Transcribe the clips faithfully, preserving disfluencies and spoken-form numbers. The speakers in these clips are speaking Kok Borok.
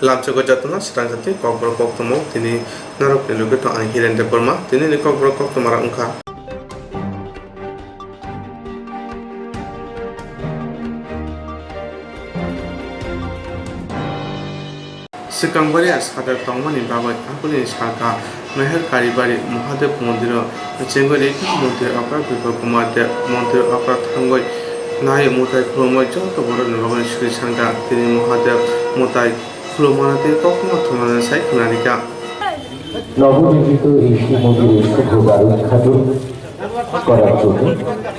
Lamchakgo jatona swrang jatwi kokborok koktwma tini narwkni logi tong ang Hiren Debbarma. Tinini kokborok koktwma rok wngkha. Swkang Baria sadar tongmani bagwi aboni salka Meher Karibari Mahadev mondiro chengwi rikha. Montri okra Bipul Kumar Dev montri okra thangwi nai mwtai khulumwi joto borokni bagwi suri sangkha. Tini Mahadev mwtai khulumani tei koktwma thumnani sai khna rikha. নবনির্মিত এই শ্রীমন্দিরের শুভ দ্বার উদ্ঘাটন করার জন্য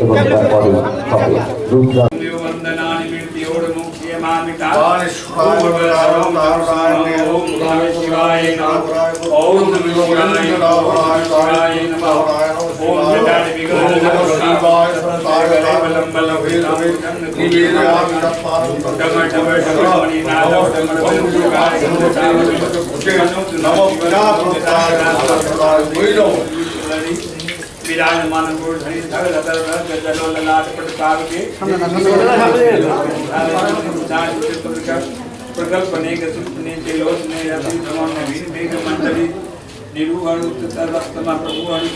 এবং তারপরে হবে রুদ্রা विराजमान मूर्धनि धर धर धर जलो ललाट पट पावके। प्रकल्पने गसिने तेलोचने रति भ्रमण नवीन मेघ मंडली निरूहण उत्तर रक्तमा प्रभु Hari.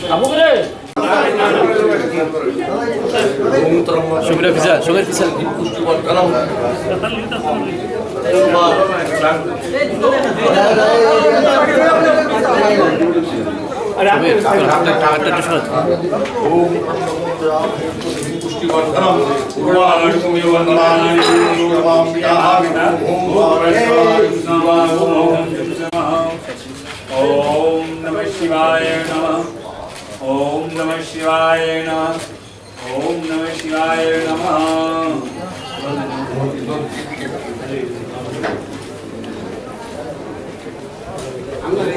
Sugra bisa, sugra bisa. ॐ नमः शिवाय नमः। ॐ नमः शिवाय नमः। ॐ नमः शिवाय नमः।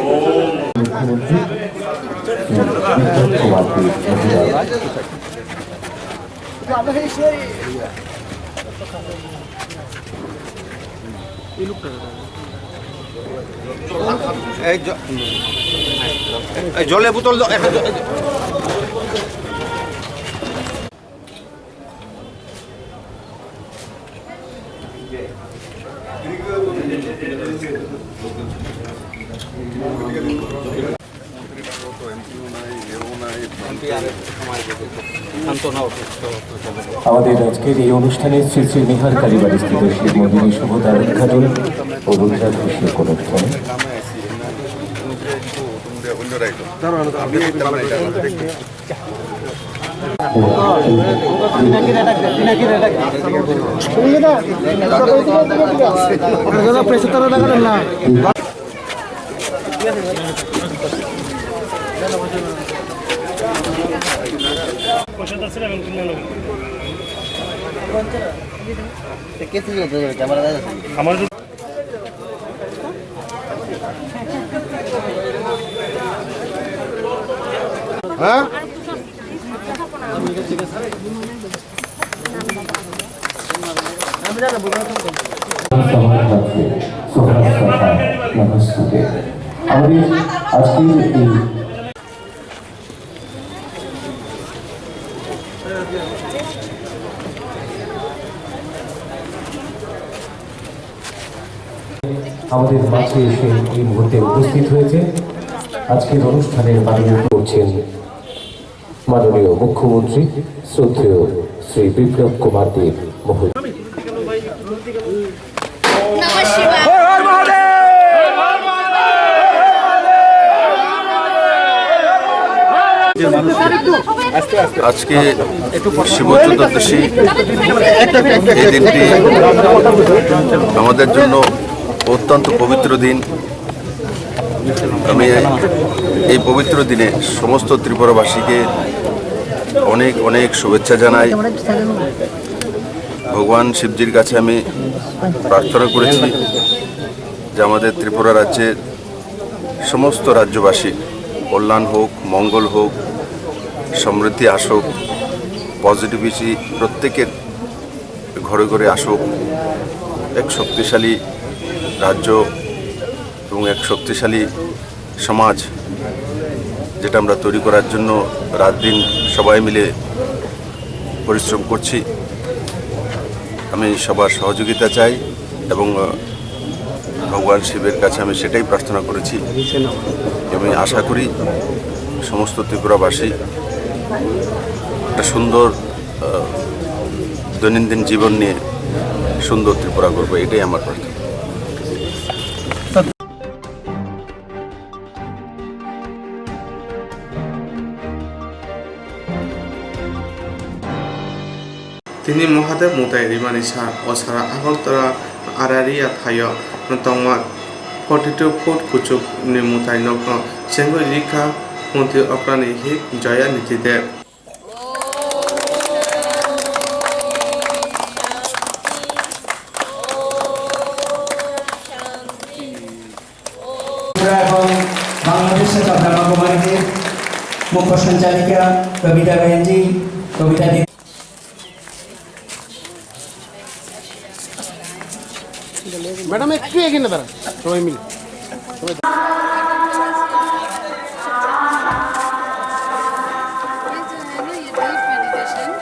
ॐ। এই জ-, এই জলের বোতল দাও, একটা জ-, আমাদের আজকের এই অনুষ্ঠানে শ্রী শ্রী মেহের কালীবাড়ি স্থিত শিব মন্দিরের শুভ দ্বার উদ্ঘাটন ও রুদ্রাভিষেক অনুষ্ঠান। আমার হ্যাঁ? আমাদের আজকের এই আমাদের মাঝে এসে এই মুহূর্তে উপস্থিত হয়েছে আজকের অনুষ্ঠানের মাননীয় করছেন মাননীয় মুখ্যমন্ত্রী শ্রদ্ধেয় শ্রী বিপ্লব কুমার দেব মহোদয়। আজকে শিব চতুর্দশী, এই দিনটি আমাদের জন্য অত্যন্ত পবিত্র দিন। আমি এই পবিত্র দিনে সমস্ত ত্রিপুরাবাসীকে অনেক অনেক শুভেচ্ছা জানাই। ভগবান শিবজির কাছে আমি প্রার্থনা করেছি যে আমাদের ত্রিপুরা রাজ্যের সমস্ত রাজ্যবাসী কল্যাণ হোক, মঙ্গল হোক, সমৃদ্ধি আসুক, পজিটিভিটি প্রত্যেকের ঘরে ঘরে আসুক, এক শক্তিশালী রাজ্য এবং এক শক্তিশালী সমাজ যেটা আমরা তৈরি করার জন্য রাত দিন সবাই মিলে পরিশ্রম করছি। আমি সবার সহযোগিতা চাই এবং, আহ, ভগবান শিবের কাছে আমি সেটাই প্রার্থনা করেছি। আমি আশা করি সমস্ত ত্রিপুরাবাসী একটা সুন্দর, আহ, দৈনন্দিন জীবন নিয়ে সুন্দর ত্রিপুরা গড়বে, এটাই আমার প্রার্থনা। Tini Mahadev mutai rimani sa, o sara Agartala Araria thaio tongma forty two foot kuchuk ni mutai nokno chengwi rikha Montri Okrani hik Jaya Niti Dev. Tripura এবং বাংলাদেশের ব্রহ্মা কুমারীজির মুখ্য সঞ্চালিকা কবিতা বেহেনজি, কবিতা দি- ম্যাডাম, একটু এগিয়ে না দাঁড়ান, সবাই মিলে। ये जो है ना, ये डीप मेडिटेशन।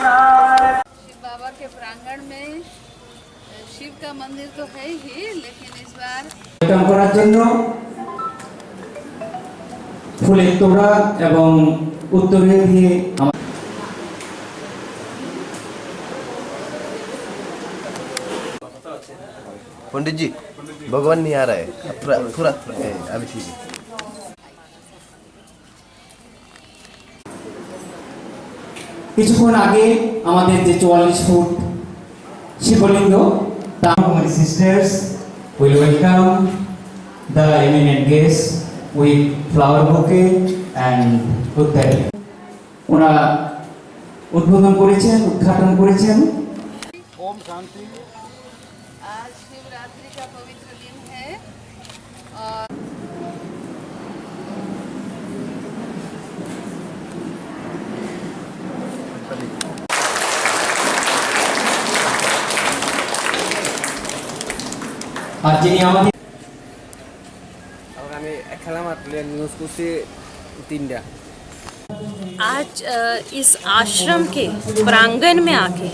शिव बाबा के प्रांगण में शिव का मंदिर तो है ही, लेकिन इस बार ওয়েলকাম করার জন্য ফুলের তোড়া এবং উত্তরীয় দিয়ে আমার पंडित जी, भगवान नहीं आ रहा है। थोड़ा, थोड़ा, थोड़ा, ए, अभी ठीक है। কিছুক্ষণ আগে আমাদের যে চুয়াল্লিশ ফুট শিবলিঙ্গ, তা Our sisters will welcome the eminent guests with flower bouquet and উত্তরীয়। ওনারা উদ্বোধন করেছেন, উদ্ঘাটন করেছেন। ओम शांति। आज शिवरात्रि का पवित्र दिन है और আর যিনি আমাদের এখন আমি এক খেলা মারলে নিউজ করছি তিনটা। आज, अ, इस आश्रम के प्रांगण में आके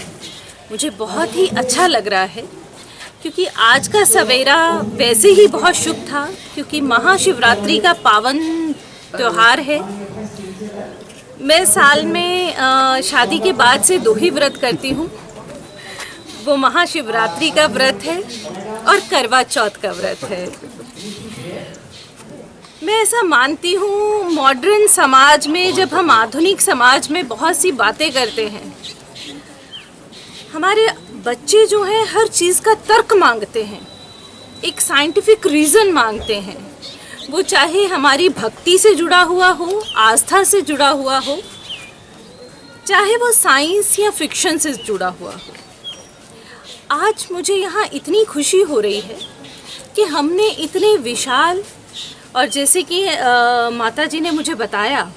मुझे बहुत ही अच्छा लग रहा है, क्योंकि आज का सवेरा वैसे ही बहुत शुभ था, क्योंकि महाशिवरात्रि का पावन त्योहार है। मैं साल में, अ, शादी के बाद से दो ही व्रत करती हूँ, वो महाशिवरात्रि का व्रत है और करवा चौथ का व्रत है। मैं ऐसा मानती हूँ, मॉडर्न समाज में जब हम आधुनिक समाज में बहुत सी बातें करते हैं, हमारे बच्चे जो हैं हर चीज़ का तर्क मांगते हैं, एक साइंटिफिक रीज़न मांगते हैं, वो चाहे हमारी भक्ति से जुड़ा हुआ हो, आस्था से जुड़ा हुआ हो, चाहे वो साइंस या फिक्शन से जुड़ा हुआ हो। आज मुझे यहाँ इतनी खुशी हो रही है कि हमने इतने विशाल, और जैसे कि, अ, माता जी ने मुझे बताया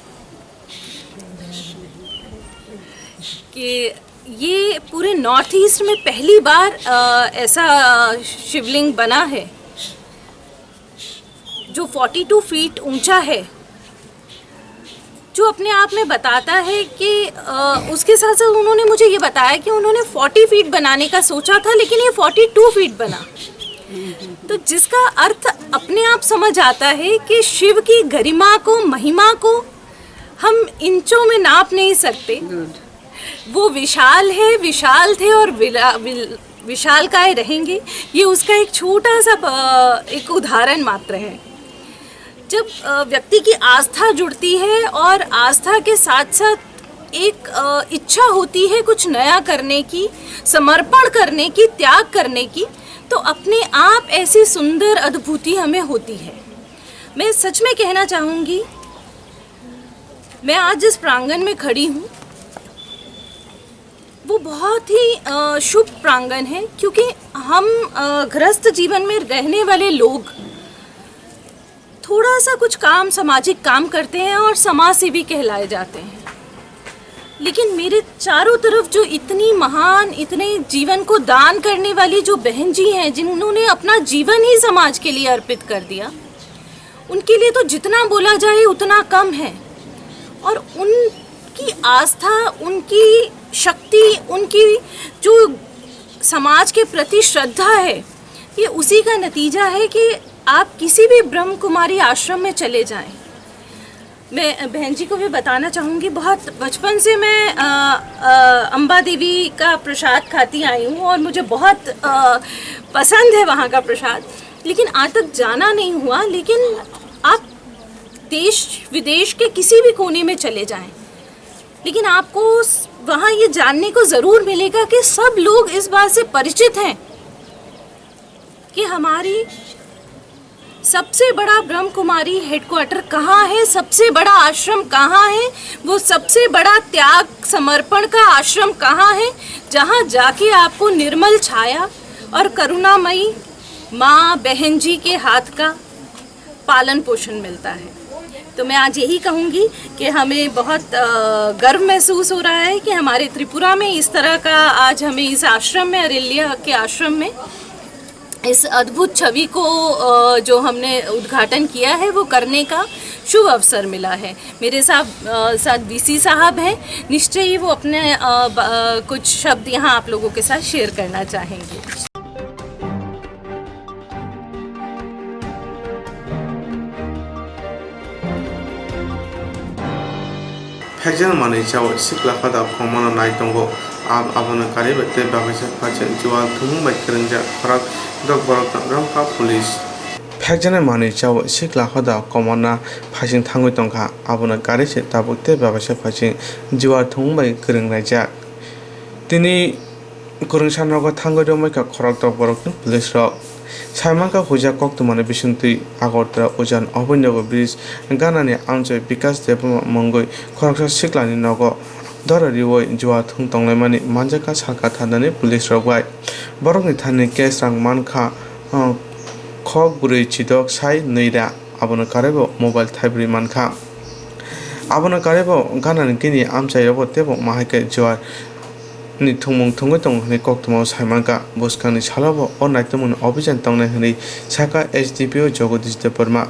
कि ये पूरे नॉर्थ ईस्ट में पहली बार, अ, ऐसा शिवलिंग बना है जो फोर्टी टू फीट ऊंचा है, जो अपने आप में बताता है कि, अ, उसके साथ साथ उन्होंने मुझे ये बताया कि उन्होंने फोर्टी फीट बनाने का सोचा था, लेकिन ये फोर्टी टू फीट बना। तो जिसका अर्थ अपने आप समझ आता है कि शिव की गरिमा को, महिमा को हम इंचों में नाप नहीं सकते। वो विशाल है, विशाल थे और विला-, विल-, विशालकाय रहेंगे। ये उसका एक छोटा सा प-, एक उदाहरण मात्र है। जब, अ, व्यक्ति की आस्था जुड़ती है और आस्था के साथ-साथ एक, अ, इच्छा होती है कुछ नया करने की, समर्पण करने की, त्याग करने की, तो अपने आप ऐसी सुंदर अनुभूति हमें होती है। मैं सच में कहना चाहूँगी, मैं आज जिस प्रांगण में खड़ी हूँ, वो बहुत ही, अ, शुभ प्रांगण है, क्योंकि हम, अ, गृहस्थ जीवन में रहने वाले लोग थोड़ा सा कुछ काम, सामाजिक काम करते हैं और समाज सेवी कहलाए जाते हैं। लेकिन मेरे चारों तरफ जो इतनी महान, इतने जीवन को दान करने वाली जो बहन जी हैं, जिन्होंने अपना जीवन ही समाज के लिए अर्पित कर दिया, उनके लिए तो जितना बोला जाए उतना कम है। और उनकी आस्था, उनकी शक्ति, उनकी जो समाज के प्रति श्रद्धा है, ये उसी का नतीजा है कि आप किसी भी ब्रह्म कुमारी आश्रम में चले जाएं। मैं बहन जी को भी बताना चाहूँगी, बहुत बचपन से मैं अ, अ, अम्बा देवी का प्रसाद खाती आई हूँ और मुझे बहुत अ, पसंद है वहाँ का प्रसाद, लेकिन आज तक जाना नहीं हुआ। लेकिन आप देश विदेश के किसी भी कोने में चले जाएं, लेकिन आपको स- वहाँ ये जानने को ज़रूर मिलेगा कि सब लोग इस बात से परिचित हैं कि हमारी सबसे बड़ा ब्रह्म कुमारी हेडक्वार्टर कहाँ है, सबसे बड़ा आश्रम कहाँ है, वो सबसे बड़ा त्याग समर्पण का आश्रम कहाँ है, जहाँ जाके आपको निर्मल छाया और करुणामयी माँ बहन जी के हाथ का पालन पोषण मिलता है। तो मैं आज यही कहूँगी कि हमें बहुत अ, गर्व महसूस हो रहा है कि हमारे त्रिपुरा में इस तरह का, आज हमें इस आश्रम में, अरेलिया के आश्रम में इस अद्भुत छवि को अ, जो हमने उद्घाटन किया है, वो करने का शुभ अवसर मिला है। मेरे साथ अ, साथ वीसी साहब हैं, निश्चय ही वो अपने अ, ब- अ, कुछ शब्द यहाँ आप लोगों के साथ शेयर करना चाहेंगे। Phekjani manwi chawi sikla hoda komano nai tongo. Ab- abono karwi bai tei bakaisa phaising jual thumung bai kwrwngjak khorok dok borokno romkha police. Phekjani manwi chawi sikla hoda komona phaising thangwi tongkha. Abono karwi se tabuk tei bakaisa phaising jual thumung bai kwrwng laijak. Tini kwrwngsa nogo thangwi romwi kha khorokdok borokni police rok. Saimankha huijak koktwmani bisingtwi Agartala Ujan Abhinandan Bridge ganani amchai Bikas Debbarma mungwi khoroksa siklani nogo doro riwi jua thung tonglaimani manjakha salka thanani police rok bai. Borokni thani cash rang mankha, uh, khok bwrwi chidok sai nwi ra, abono karwibo mobile thaibrwi mankha. Abono karwibo ganani gini amchairogo teibo mahaikhe jua ni thwngmung thwngwi tongo hwnwi koktwmao saimankha. Bwskangni salobo o naitukmungni obijan tongnai hwnwi sakha S D P O Jagadish Debbarma.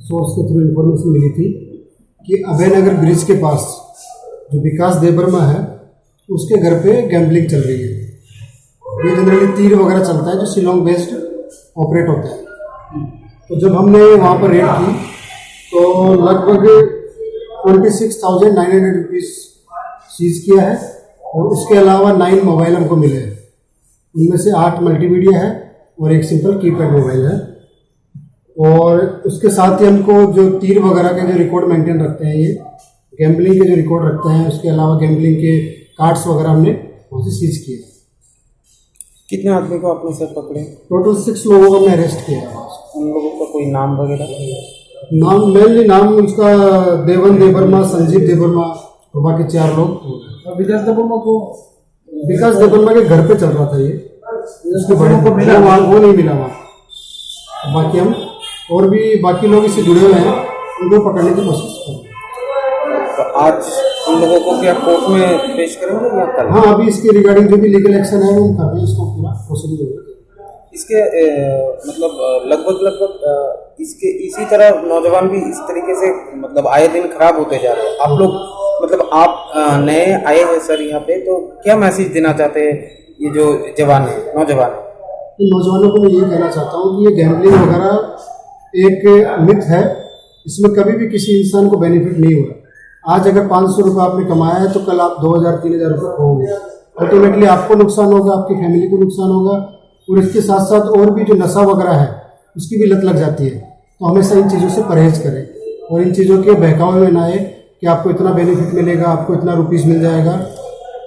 Source के through information मिली थी कि अभय नगर ब्रिज के पास जो विकास देबर्मा है, उसके घर पे गैम्बलिंग चल रही है। ये जनरली तीर वगैरह चलता है जो शिलोंग बेस्ड ऑपरेट होता है। तो जब हमने वहाँ पर रेड की तो लगभग twenty six thousand nine hundred rupees seize किया है और उसके अलावा नाइन मोबाइल हमको मिले हैं। उनमें से आठ मल्टीमीडिया है और एक सिंपल कीपैड मोबाइल है। और उसके साथ ही हमको जो तीर वगैरह के जो रिकॉर्ड मेंटेन रखते हैं, ये गैम्बलिंग के जो रिकॉर्ड रखते हैं, उसके अलावा गैम्बलिंग के कार्ड्स वगैरह हमने वहाँ से सीज किए। कितने आदमी को आपने सर पकड़े? टोटल सिक्स लोगों को हमने अरेस्ट किया है। उन लोगों का कोई नाम वगैरह? नाम, मेनली नाम उसका देवन देवर्मा, संजीव देवर्मा और बाकी चार लोग। विकास देबर्मा को विकास देवर्मा के घर पे चल रहा था ये, उसके बड़े को मिला, वहाँ वो नहीं मिला वहाँ। बाकी हम और भी बाकी लोग इससे जुड़े हुए हैं, उनको पकड़ने की कोशिश कर रहे हैं। तो आज उन लोगों को क्या कोर्ट में पेश करेंगे या कल? हाँ, अभी इसके रिगार्डिंग जो भी लीगल एक्शन है वो हम कर रहे हैं, इसको पूरा प्रोसीडिंग होगा। इसके ए, मतलब अ, लगभग लगभग अ, इसके इसी तरह नौजवान भी इस तरीके से मतलब आए दिन खराब होते जा रहे हैं। आप लोग मतलब आप अ, नए आए हैं सर यहाँ पे, तो क्या मैसेज देना चाहते हैं ये जो जवान है, नौजवान है? इन नौजवानों को मैं ये कहना चाहता हूँ कि ये गैम्बलिंग वगैरह एक मिथ है, इसमें कभी भी किसी इंसान को बेनिफिट नहीं हो रहा। आज अगर पाँच सौ रुपये आपने कमाया है तो कल आप दो हज़ार तीन हज़ार रुपये खोओगे। अल्टीमेटली आपको नुकसान होगा, आपकी फैमिली को नुकसान होगा और इसके साथ साथ और भी जो नशा वगैरह है उसकी भी लत लग जाती है। तो हमेशा इन चीज़ों से परहेज करें और इन चीज़ों के बहकावे में ना आए कि आपको इतना बेनिफिट मिलेगा, आपको इतना रुपीज़ मिल जाएगा।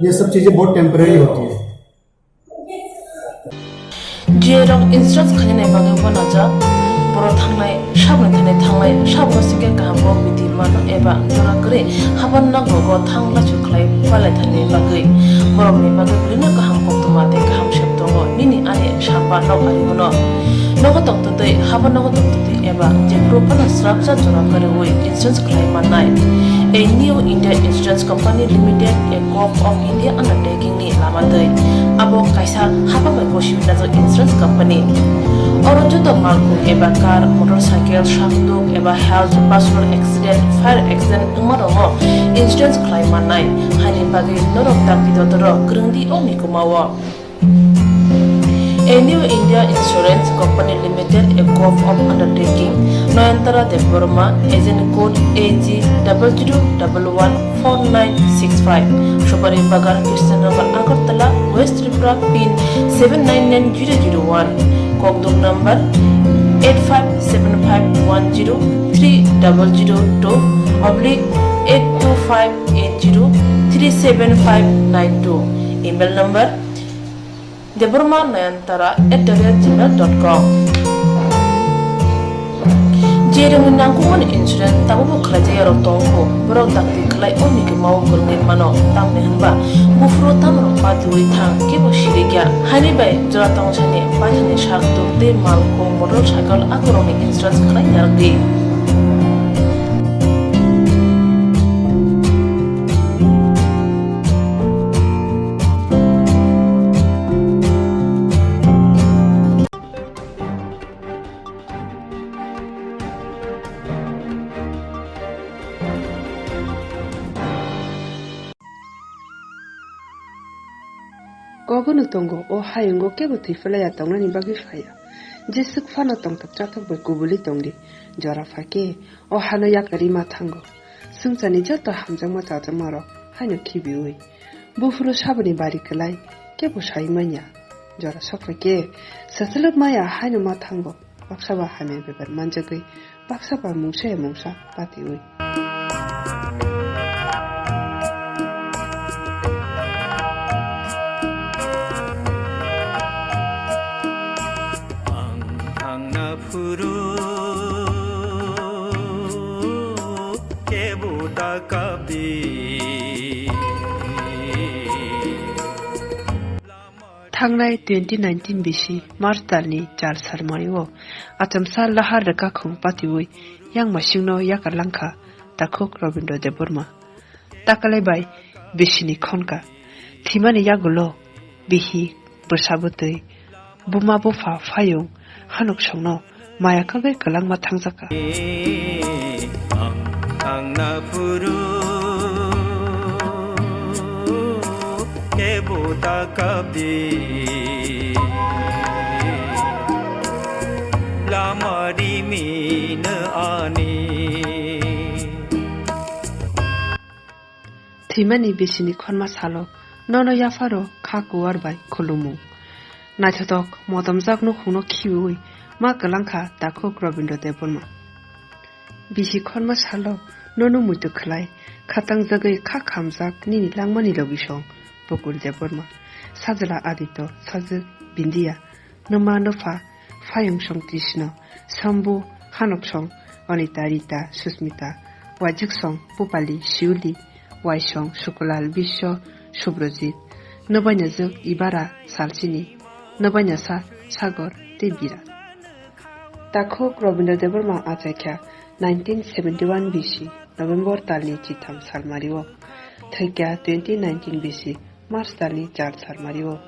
ये सब चीज़ें बहुत टेम्परेरी होती है। G I rok instruct khainai bagwi uanajak. Borok thangnai, saboni thani thangnai, saboni singkhe kaham kok bidi mano eba jora kwrwi haban nogo thang lachu khlai palai thani bagwi borokni bagwi bwrwino kaham koktwma tei kaham sep tongo nini ani samba nok ari hwno. Nogo tongtwtwi, haban nogo tongtwtwi eba jephuru phano srapsa jora kwrwi insurance khlai mannai. A New India Insurance Company Limited, a Govt of India undertaking ni lama twi. Abo kaisa hapang bai bosi najak insurance company. Oro joto malkhung eba car, motorcycle, sakduk eba health, personal accident, fire accident wngma rokno insurance khlai mannai. Haini bagwi norok dakti dotoro kwrwng di o mikumao. A New India Insurance Company Limited, a Govt of undertaking, Nayantara Debbarma, agent code A G double zero double one four nine six five, Subari Bagan, Krishnanagar, Agartala, West Tripura, pin seven nine nine zero zero one, kokduk number eight five seven five one zero three double zero two oblique eight two five eight zero three seven five nine two, email number debbarma nayantara at the rate gmail dot com. Je rwngni nangkukmani insurance tabukbo khlaijak yarok tongkho, borok dakti khlai o mikimao kwrwngwi mano, tamni hwnba buphuru tamrok patiui thang kebo sirikya. Haini bai jora tongsani paithani sak tuk tei malkhung motorcycle akorokni insurance khlai narwkdi. Kogono tongo, o hayungo kebo thwi phlaiya tongnani bagwi phaiya. Jeswk phano tongthok chathok bai kubulwi tongdi. Jora pha khe o hano yakarwi ma thango. Swngcharni joto hamjakma chajakmarok haino khibiui. Buphuru saboni bari kwlai kebo sai manya. Jora sokphai khe swchwlwk maya haino ma thango. Baksa ba hamya bebak manjagwi, baksa ba mungsa ya mungsa patiui. Ang thangna phuru kebo da kapdi. Thangnai twenty nineteen bisi March talni char salmario achomsa lahar rwkakhung patiui yang masingno yakar langkha takhuk Robindra Debbarma. Takalai bai bisini khonka thimani yagulo bihi bwsa bwtwi buma bupha phayung hanuk songno maya kagwi kwlangma thangjakha. Ang thangna phuru kebo da kapdi, lama rimino ani. Thwimani bisini khorma salo nono yapharo kha kuwar bai khulumung. Naithotok motomjak nukhungno khibiui ma kwlangkha takhuk Robindra Debbarma. Bisi khorma salo nono muitu khlai khatangjagwi kha khamjak nini langmani logisong Bokul Debbarma, Sajla Aditya, Sajwk Bindiya, Nwma Nwpha, Phayungsong Krishna, Sambu, Hanoksong Anita, Rita, Susmita, Wajiksong Pupali, Siuli, Waisong Sukulal, Biswa, Subrojit, Nwbainajwk Ibara, Salchini, Nwbainasa Sagor tei Bira. Takhuk Robindra Debbarma achaikha nineteen seventy-one bisi November talni chitham salmario, thwikha twenty nineteen bisi March talni char salmario.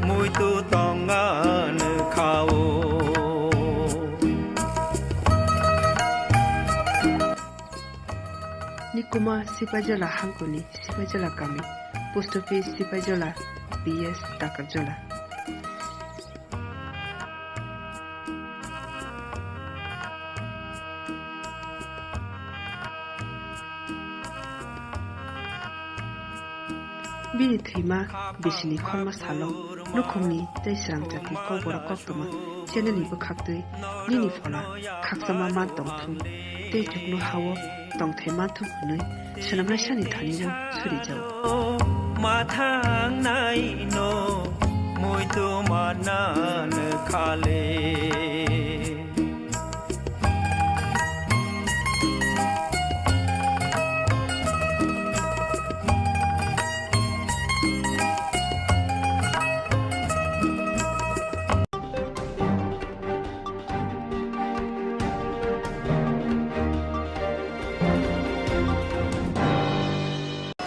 Muitu tonga nukha o. Nikuma Sipaijala hangkoni Sipaijala kami, post office Sipaijala, P S Takarjala. Bini thwima bisini khorma salo nukhungni tei srangchati kokborok koktwma channel ni bwkhaktwi nini phola khakchangma man tongthung tei chuknohao tongthai manthung hwnwi swnamnaisani thani-o surijago. Ma thangnai no muitu manna nukha le.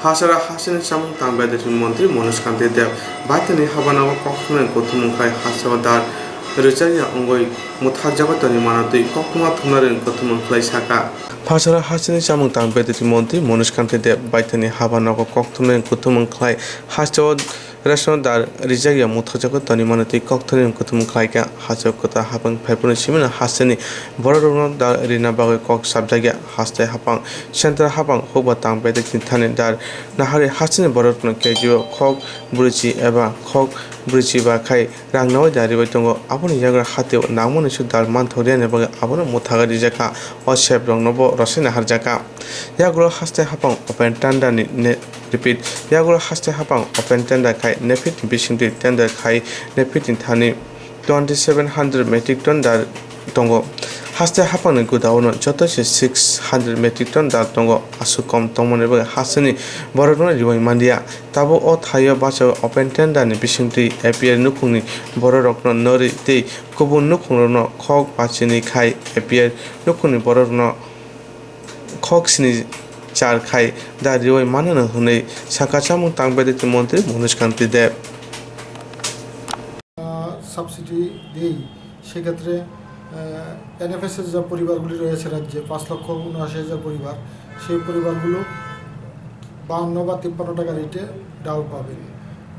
Hachara hasteni chamung tang bedetni montri Manoj Kanti Deb baithani habanogo kokthumnani kuthumung khlai hasteo dar rwjakya wngwi mwthakjago toni manatwi koktwma thumnarwng kuthumung khlai sakha. Hachara hasteni chamung tang bedetni montri Manoj Kanti Deb baithani habanogo kokthumnani kuthumung khlai hasteo rwjakya mwthakjago toni manatwi kokthumnani kuthumung khlaikha. Hasteo kwtal hapang phaiphuru simino hasteni bororokno dar rina bagwi kok sapjakya. Haste hapang, central hapang hukba tang bedetni thani dar naharwi hasteni bororokno K G o khok brwichi eba khok brwichi ba khai rang nawi da ribai tongo. Aboni yagra hatio nangmani su dar manthok riyani bagwi abono mwthagwi rijakha. O sep rokno bo rosai naharjakha. Yagulo haste hapang open tender ni ne-, repeat, yagulo haste hapang open tender khai nephit bisingtwi tender khai nephit ni thani twenty seven hundred metric ton dar tongo. Haste hapangni godown-o joto se six hundred metric ton dar tongo. Aswk kom tongmani bagwi hasteni borokno ribai manliya. Tabuk o thaio bachaui open tender ni bisingtwi A P L nukhungni bororokno norwi tei kubun nukhungrokno khok bachini khai A P L nukhungni bororokno khok sini char khai da ribai mano hwnwi sakha chamung tang bedetni montri Manoj Kanti Deb. আহ, সাবসিডি দেই, সেক্ষেত্রে, আহ, এনএফএসএ যে পরিবারগুলি রয়েছে রাজ্যে, পাঁচ লক্ষ উনআশি হাজার পরিবার, সেই পরিবারগুলো বাহান্ন বা তিপ্পান্ন টাকা রেটে ডাল পাবেন।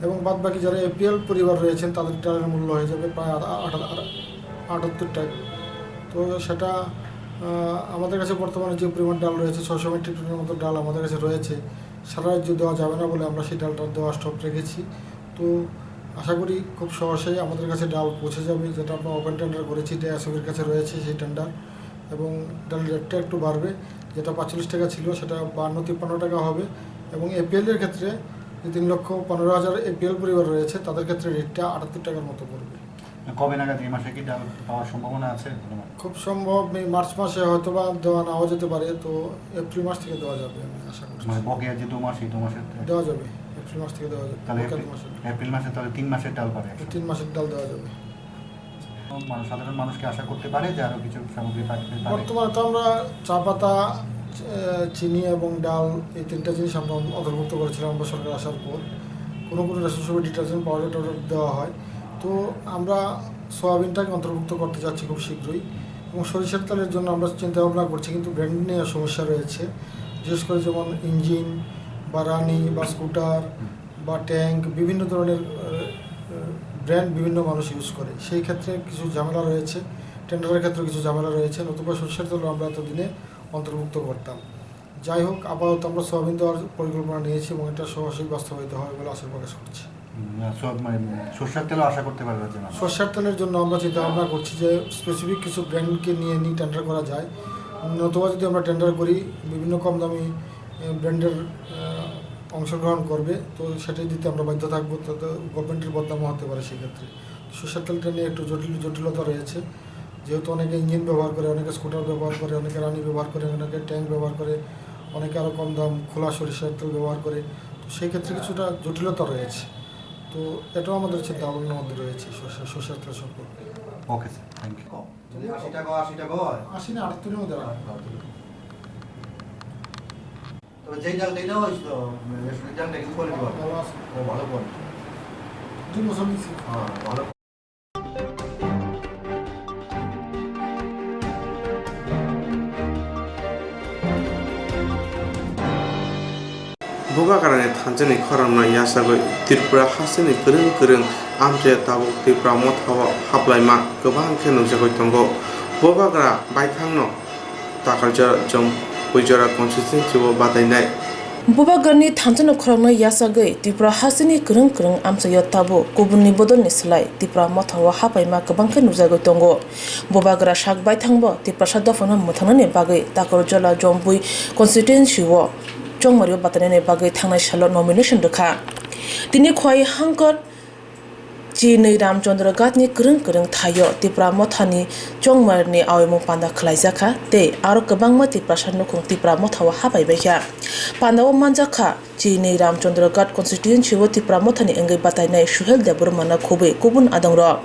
এবং বাদবাকি যারা এপিএল পরিবার রয়েছেন, তাদের ডালের মূল্য হয়ে যাবে প্রায় আ-, আ-, আটা-, আটা-, আটাত্তর টাকা। তো সেটা, আহ, আমাদের কাছে বর্তমানে যে পরিমাণ ডাল রয়েছে, ছয়শো মেট্রিক টনের মতো ডাল আমাদের কাছে রয়েছে, সারা রাজ্যে দেওয়া যাবে না বলে আমরা সেই ডালটা দেওয়া স্টপ রেখেছি। তো আশা করি খুব সহসাই আমাদের কাছে ডাল পৌঁছে যাবে, যেটা আমরা ওপেন টেন্ডার করেছি, ডিআইএসএফের কাছে রয়েছে সেই টেন্ডার, এবং ডালের রেটটা একটু বাড়বে, যেটা পাঁচচল্লিশ টাকা ছিল সেটা বাহান্ন তিপ্পান্ন টাকা হবে, এবং এপিএল এর ক্ষেত্রে যে তিন লক্ষ পনেরো হাজার এপিএল পরিবার রয়েছে তাদের ক্ষেত্রে রেটটা আটাত্তর টাকার মতো পড়বে। কবে নাগাদ এই মাসে কি ডাল পাওয়ার সম্ভাবনা আছে? খুব সম্ভব মে, মার্চ মাসে হয়তো বা দেওয়া নাও যেতে পারে, তো এপ্রিল মাস থেকে দেওয়া যাবে, আমি আশা করছি। মানে বকেয়া যে দু মাস, এই দু মাসের তো দেওয়া যাবে, এপ্রিল মাস থেকে দেওয়া যাবে, তাহলে বকেয়া এপ্রিল, দু মাসের। এপ্রিল মাসে তাহলে তিন মাসের ডাল পাবে? তিন মাসের ডাল দেওয়া যাবে। মানুষ, সাধারণ মানুষ কি আশা করতে পারে যে আরো কিছু সামগ্রী থাকতে পারে? বর্তমানে তো আমরা চা পাতা, আহ, চিনি এবং ডাল, এই তিনটা জিনিস আমরা অন্তর্ভুক্ত করেছিলাম আমরা সরকার আসার পর। কোনো কোনো রেশন শপে ডিটারজেন্ট, পাউডার টাউডার দেওয়া হয়। তো আমরা সয়াবিনটাকে অন্তর্ভুক্ত করতে যাচ্ছি খুব শীঘ্রই। এবং সরিষার তেলের জন্য আমরা চিন্তা ভাবনা করছি, কিন্তু ব্র্যান্ড নিয়ে সমস্যা রয়েছে। বিশেষ করে যেমন ইঞ্জিন বা রানি বা স্কুটার বা ট্যাঙ্ক, বিভিন্ন ধরনের, আহ, ব্র্যান্ড বিভিন্ন মানুষ ইউজ করে। সেই ক্ষেত্রে কিছু ঝামেলা রয়েছে, টেন্ডারের ক্ষেত্রে কিছু ঝামেলা রয়েছে। নতুবা সরিষার তেলও আমরা এতদিনে অন্তর্ভুক্ত করতাম। যাই হোক, আপাতত আমরা সয়াবিন দেওয়ার পরিকল্পনা নিয়েছি এবং এটা সরাসরি বাস্তবায়িত হবে বলে আশা প্রকাশ করছি। হুম, আর সব, মানে, সর্ষের তেলও আশা করতে পারবে যে না? সর্ষের তেলের জন্য আমরা চিন্তা ভাবনা করছি যে স্পেসিফিক কিছু ব্র্যান্ডকে নিয়ে নিয়ে টেন্ডার করা যায়, নতুবা যদি আমরা টেন্ডার করি, বিভিন্ন কম দামি, এ, ব্র্যান্ডের, আহ, অংশগ্রহণ করবে, তো সেটাই দিতে আমরা বাধ্য থাকবো। তো, তো গভর্নমেন্টের বদনামও হতে পারে সেক্ষেত্রে। সর্ষের তেলটা নিয়ে একটু জটিল, জটিলতা রয়েছে। যেহেতু অনেকে ইঞ্জিন ব্যবহার করে, অনেকে স্কুটার ব্যবহার করে, অনেকে রানি ব্যবহার করে, অনেকে ট্যাঙ্ক ব্যবহার করে, অনেকে আরও কম দাম খোলা সরিষার তেল ব্যবহার করে, তো সেই ক্ষেত্রে কিছুটা জটিলতা রয়েছে। তো এটাও আমাদের চিন্তা ভাবনার মধ্যে রয়েছে সর্ষে, সর্ষের তেল সম্পর্কে। Okay sir, thank you. যদি আশি টাকা, আশি টাকা হয়। আশি না, আটাত্তর মধ্যে রাখো। তবে যেই ডালটাই নেওয়া হয়েছিল, রেশনের ডালটা কিন্তু কোয়ালিটি ভালো। ভালো আছে। ও, ভালো কোয়ালিটি। দুই বছর নিচ্ছি। হ্যাঁ, ভালো। Bubagrani thansa ni khorang no yachagwi Tripura hasteni kwrwng kwrwng amchai tabuk Tipra Motha o haplaima kwbang khe nukjagwi tongo. Bubagra baithang no Takarjora Jompuijora constituency o batainai. Bubagrani thansa no khorang no yachagwi Tripura hasteni kwrwng kwrwng amchai o tabuk kubun ni bodol ni slai Tipra Motha o haplaima kwbang khe nukjagwi tongo. Bubagra sak baithang bo Tiprasa dophano mwthangnani bagwi Takarjala Jompui constituency o chongmario batainani bagwi thangnai salo nomination rwkha. Tini Khowai Hangkot Chinwi Ramchandra Ghat ni kwrwng kwrwng thaio Tipra Mothani chongmarni aoimung panda khwlaijakha tei aro kwbangma Tiprasa nukhung Tipra Mothao habai baikha. Pandao manjakha Chinwi Ramchandra Ghat constituency o Tipra Mothani wngwi batainai Suhel Debbarmano khubui kubun adongrok.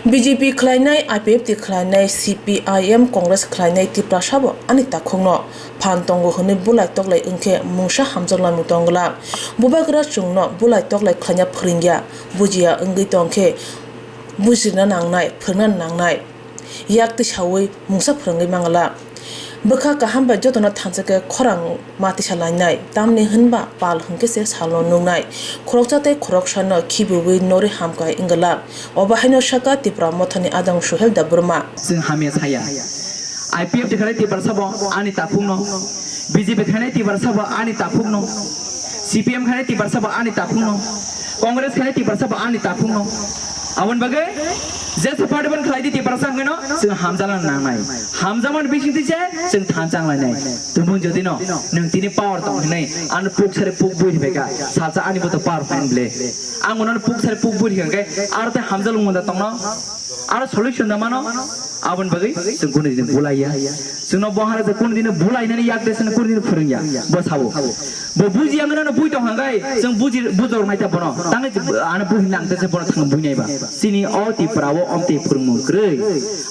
B J P khlainai, I P F T khlainai, C P I M, Congress khlainai Tiprasabo ani takhukno phan tongo hwnwi bulai toklai wngkhe mungsa hamjaklamung tong glak. Bubagra chwngno bulai toklai khlaina phwrwngya, bujiya wngwi tongkhe bujirna nangnai, phwrwngna nangnai. Yak tisaui mungsa phwrwngwi mangala. Bwkha kaham bai jotono thansa khe khorang ma tisa lainai, tamni hwnba pal hwnkhe se salno nuknai. Khoroksa tei khoroksano khibiui norwi hamkai wngala. Obo haino saka Tipra Mothani adong Suhel Debbarma. Chwng hamya saya. I P F T khainai Tiprasabo ani takhukno, B J P khainai Tiprasabo ani takhukno, C P M khainai Tiprasabo ani takhukno, Congress khainai Tiprasabo ani takhukno. Aboni bagwi jesa party ban khlai di Tiprasa hwnkhe no chwng hamjakna nangnai. Hamjakmani bisingtwi se chwng thansa wnglainai. Tumung jodi no nwng tini power tong hinwi ano puk sari puk bui rwbaikha, salsa ani boto power phain ble. Ang uno puk sari puk bui rwkha hwnkhe aro tei hamjaklung munda tongno? Aro solution da mano? Aboni bagwi chwng kunu din bulaiya. Chwngno Maharaja kunu din bulainani yak de sini kunu din phwrwngya. Bo sabo. Bo bujiya wngno bui tong hangkai, chwng buji bujor nai ta bono. Tangwi ano buhi nang te se bono thang bui nai ba. Chini o Tipra o omte phwrwngmung kwrwi.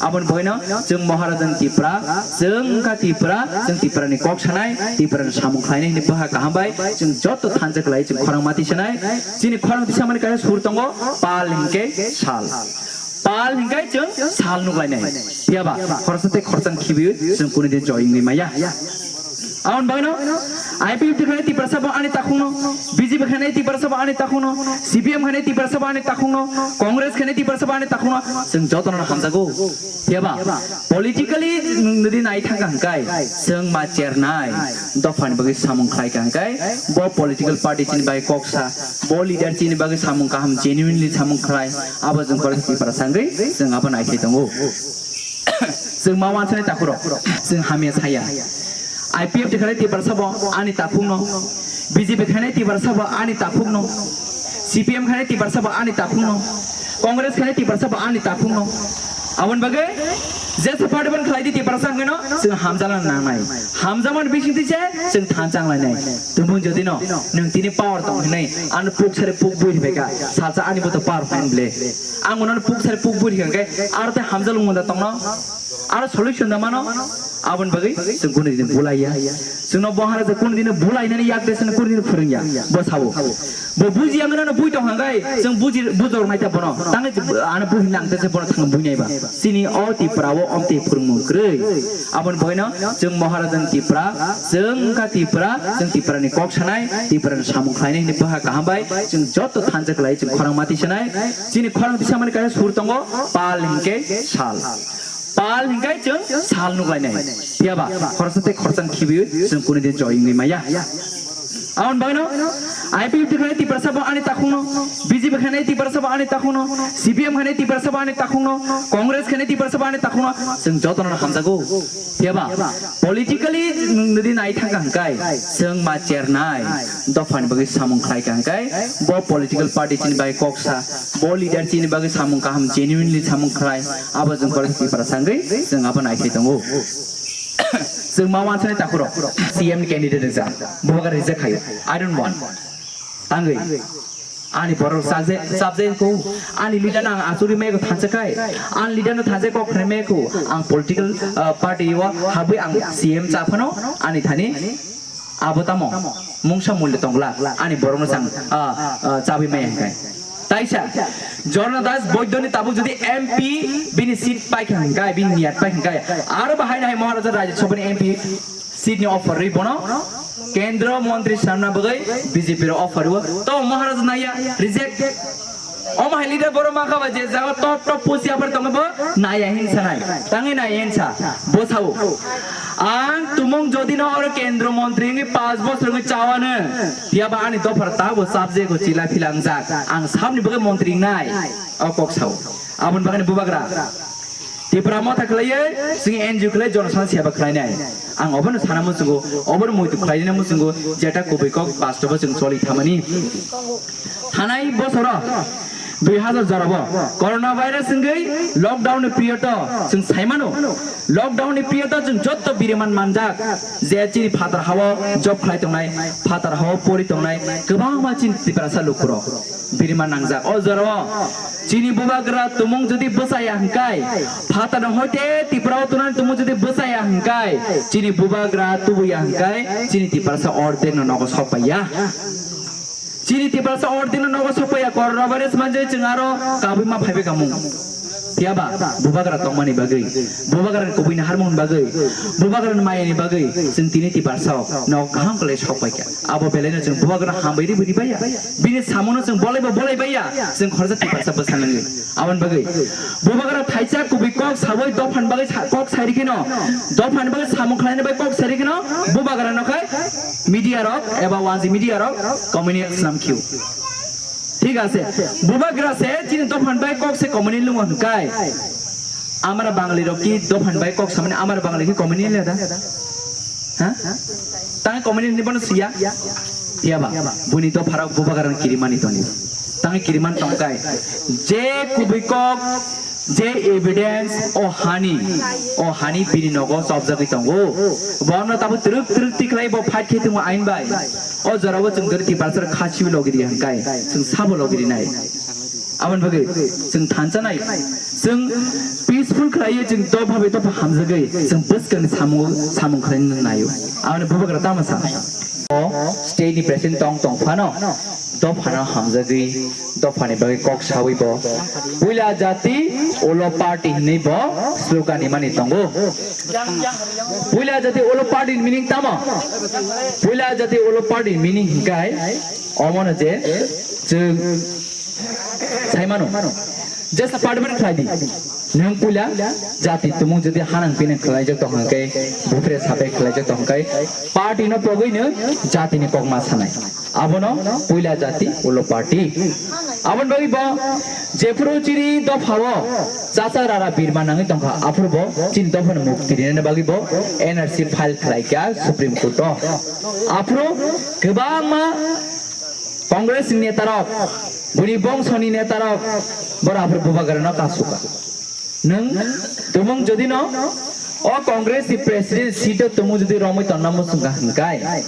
Aboni bagwino chwng Maharaja Tipra, chwng ka Tipra, chwng Tipra ni kok sanai, Tipra ni samung khlainai hini bwha kaham bai, chwng joto thansa khlai chwng khorang mati sanai. Chini khorang tisamani kaisa sur tongo, pal hinkhe sal. Pal hinkai chwng sal nuklainai. Phiyaba khoroksa tei khoroksa khibiui chwng kunu din joy wngwi maya. Aboni bagwino I P F T khainai Tiprasabo ani takhukno, B J P khainai Tiprasabo ani takhukno, C P M khainai Tiprasabo ani takhukno, Congress khainai Tiprasabo ani takhukno chwng jotono hamjago. Phiyaba politically nwng nodi nai thangkha hwnkhe chwng ma chernai dophani bagwi samung khlaikha hwnkhe bo political party chini bagwi koksa, bo leader chini bagwi samung kaham genuinely samung khlai. Abo chwng khoroksa Tipra sangwi chwng abo naithai tongo. Chwng ma wansani takhurok chwng hamya saya. I P F T khainai Tiprasabo ani takhukno, B J P khainai Tiprasabo ani takhukno, C P M khainai Tiprasabo ani takhukno, Congress khainai Tiprasabo ani takhukno. Aboni bagwi jesa party ban khlai di Tiprasa hwnkhe no chwng hamjakna nangnai. Hamjakmani bisingtwi se chwng thansa wnglainai. Tumung jodi no nwng tini power tong hinwi ano puk sari puk bui rwbaikha, salsa ani boto power phain ble. Ang uno puk sari puk bui rwkha hwnkhe aro tei hamjaklung munda tongno? Aro solution da mano? Aboni bagwi chwng kunu din bulaiya. Chwngno Maharaja kunu din bulainani yak de sini kunu din phwrwngya. Bo sabo. Bo bujiya wngno bui tong hangkai, chwng buji bujor nai ta bono. Tangwi ano buhi nang te se bono thang bui nai ba. Chini o Tipra o omte phwrwngmung kwrwi. Aboni bagwino chwng Maharaja Tipra, chwng ka Tipra, chwng Tipra ni kok sanai, Tipra ni samung khlainai hini bwha kaham bai, chwng joto thansa khlai chwng khorang mati sanai. Chini khorang tisamani kaisa sur tongo, pal hinkhe sal. Pal hinkhe chwng sal nuklainai. Phiyaba khoroksa tei khoroksa khibiui chwng kunu din joy wngwi maya. Aboni bagwino I P F T khainai Tiprasabo ani takhukno, B J P khainai Tiprasabo ani takhukno, C P M khainai Tiprasabo ani takhukno, Congress khainai Tiprasabo ani takhukno chwng jotono hamjago. Phiyaba politically nwng nodi nai thangkha hwnkhe chwng ma chernai dophani bagwi samung khlaikha hwnkhe bo political party chini bagwi koksa, bo leader chini bagwi samung kaham genuinely samung khlai. Abo chwng khoroksa Tipra sangwi chwng abo naithai tongo. Chwng ma wansani takhurok C M ni candidate rijak, bubagra reject khaio. I don't want. Tangwi ani borok chakjai chapjai ko, ani leader no ang achugwi maya ko thansa khai, ani leader no thansa kok khnai maya ko, ang political, uh, party o habwi ang C M cha phano ani thani abo tamo mungsa mulya tong glak, ani borok no chang, uh, uh, chabwi maya hwnkhe. Taisa Jorna Das Boidoni tabuk jodi M P bini seat paikha hwnkhe, bini niyat paikha hwnkhe, aro bahai nai Maharaja Rajya Sabha ni M P seat ni offer rwi bono Kendra Montri sanna bagwi B J P ro offer rwo. To Maharaj naya reject. Omo hai leader borok ma kha ba je jaga top top post yapar tongo bo naya hin sanai. Tangwi naya hin sa. Bo sao. Ang tumung jodi no oro Kendra Montri wngwi panch bosor wngwi chawano. Phiya ba ani dophar ta bo subject o chila philangjak. Ang sabni bagwi montri wngnai. O kok sao. Aboni bagwi bubagra. Tipra Motha khlaiwi chwng N G O khlai jonosan seba khlainai. Ang obono sana muchungo, obono muitu khlainai muchungo, jeta kubui kok bastobo chwng choli thamani. Thanai bosoro Dui hazar jorabo corona virus wngwi lockdown ni period o chwng saimano, lockdown ni period o chwng jotto biriman manjak, je chini phatar hao job khlai tongnai, phatar hao pori tongnai kwbangma chini Tiprasa lukurok biriman nangjak. O jorao chini bubagra tumung jodi bwchaya hwnkhe, phatar no hoite Tripura o tongnai tumung jodi bwchaya hwnkhe, chini bubagra tubuya hwnkhe chini Tiprasa ordek no nogo sokpaiya. Chini Tiprasa ordino nogo sokpaiya, corona virus manjwi chwng aro kabui ma phaibai kamung. Phiyaba bubagra tongmani bagwi, bubagra ni kubui ni harmung bagwi, bubagra ni mayani bagwi chwng tini Tiprasa o nogo kaham khlai sokpaikha. Abo belaino chwng bubagra hambai ribai ribaiya, bini samono chwng bolaibo bolaibaiya, chwng khoroksa Tiprasa bwsa nangwi. Aboni bagwi bubagra thaisa kubui kok sawi dophani bagwi sa-, kok sairi kheno, dophani bagwi samung khlaina bai kok sairi kheno bubagra no khai media rok eba wanji media rok community slam khiu. Thik ase, bubagra se chini dophani bai kok se community lungo hwnkai. Amara Bangali rok ki dophani bai kok samani amara Bangali ki community le da? Ha? Tang community ni bono siya? Siya ba. Buni dopharok bubagra ni kirimani toni. Tang kiriman tongkai. Je kubui kok, je evidence o hani, o hani bini nogo chopjagwi tongo. Bono tabo twrwk twrwk tikhlai bo fight khe tongo ain bai. O jorao chwng dori Tiprasa khasiwi logiri hwnkai. Chwng sabo logiri nai. Aboni bagwi chwng thansa nai. Chwng peaceful khlaiwi chwng dopha bai dopha hamjagwi chwng bwskangni samung, samung khlaina naio. Aboni bubagra tamo sa. O state ni president tong tong phano dophano hamjagwi dophani bagwi kok sawi bo puila jati ulo party hinwi bo slogan ni mani tongo. Puila jati ulo party ni meaning tamo? Puila jati ulo party ni meaning hingkai omono je chwng saimano. Just apartment khlai di. Nwng puila jati tumung jodi hanang pinang khlaijak tong hwnkhe, bupre sapai khlaijak tong hwnkhe, party no pogwi nwng jati ni kokma sanai. Abono puila jati ulo party. Aboni bagwi bo jephuru chini dophao chacha rara birma nangwi tongkha, aphuru bo chini dophano mukti rinani bagwi bo N R C file khlaikha Supreme Court o. Aphuru kwbangma Congress ni netarok, buni bongsoni netarok, bora aphuru bubagrano kasuka. Nwng tumung jodi no o Congress ni president seat o tumung jodi romwi tonna muchungkha hwnkhe,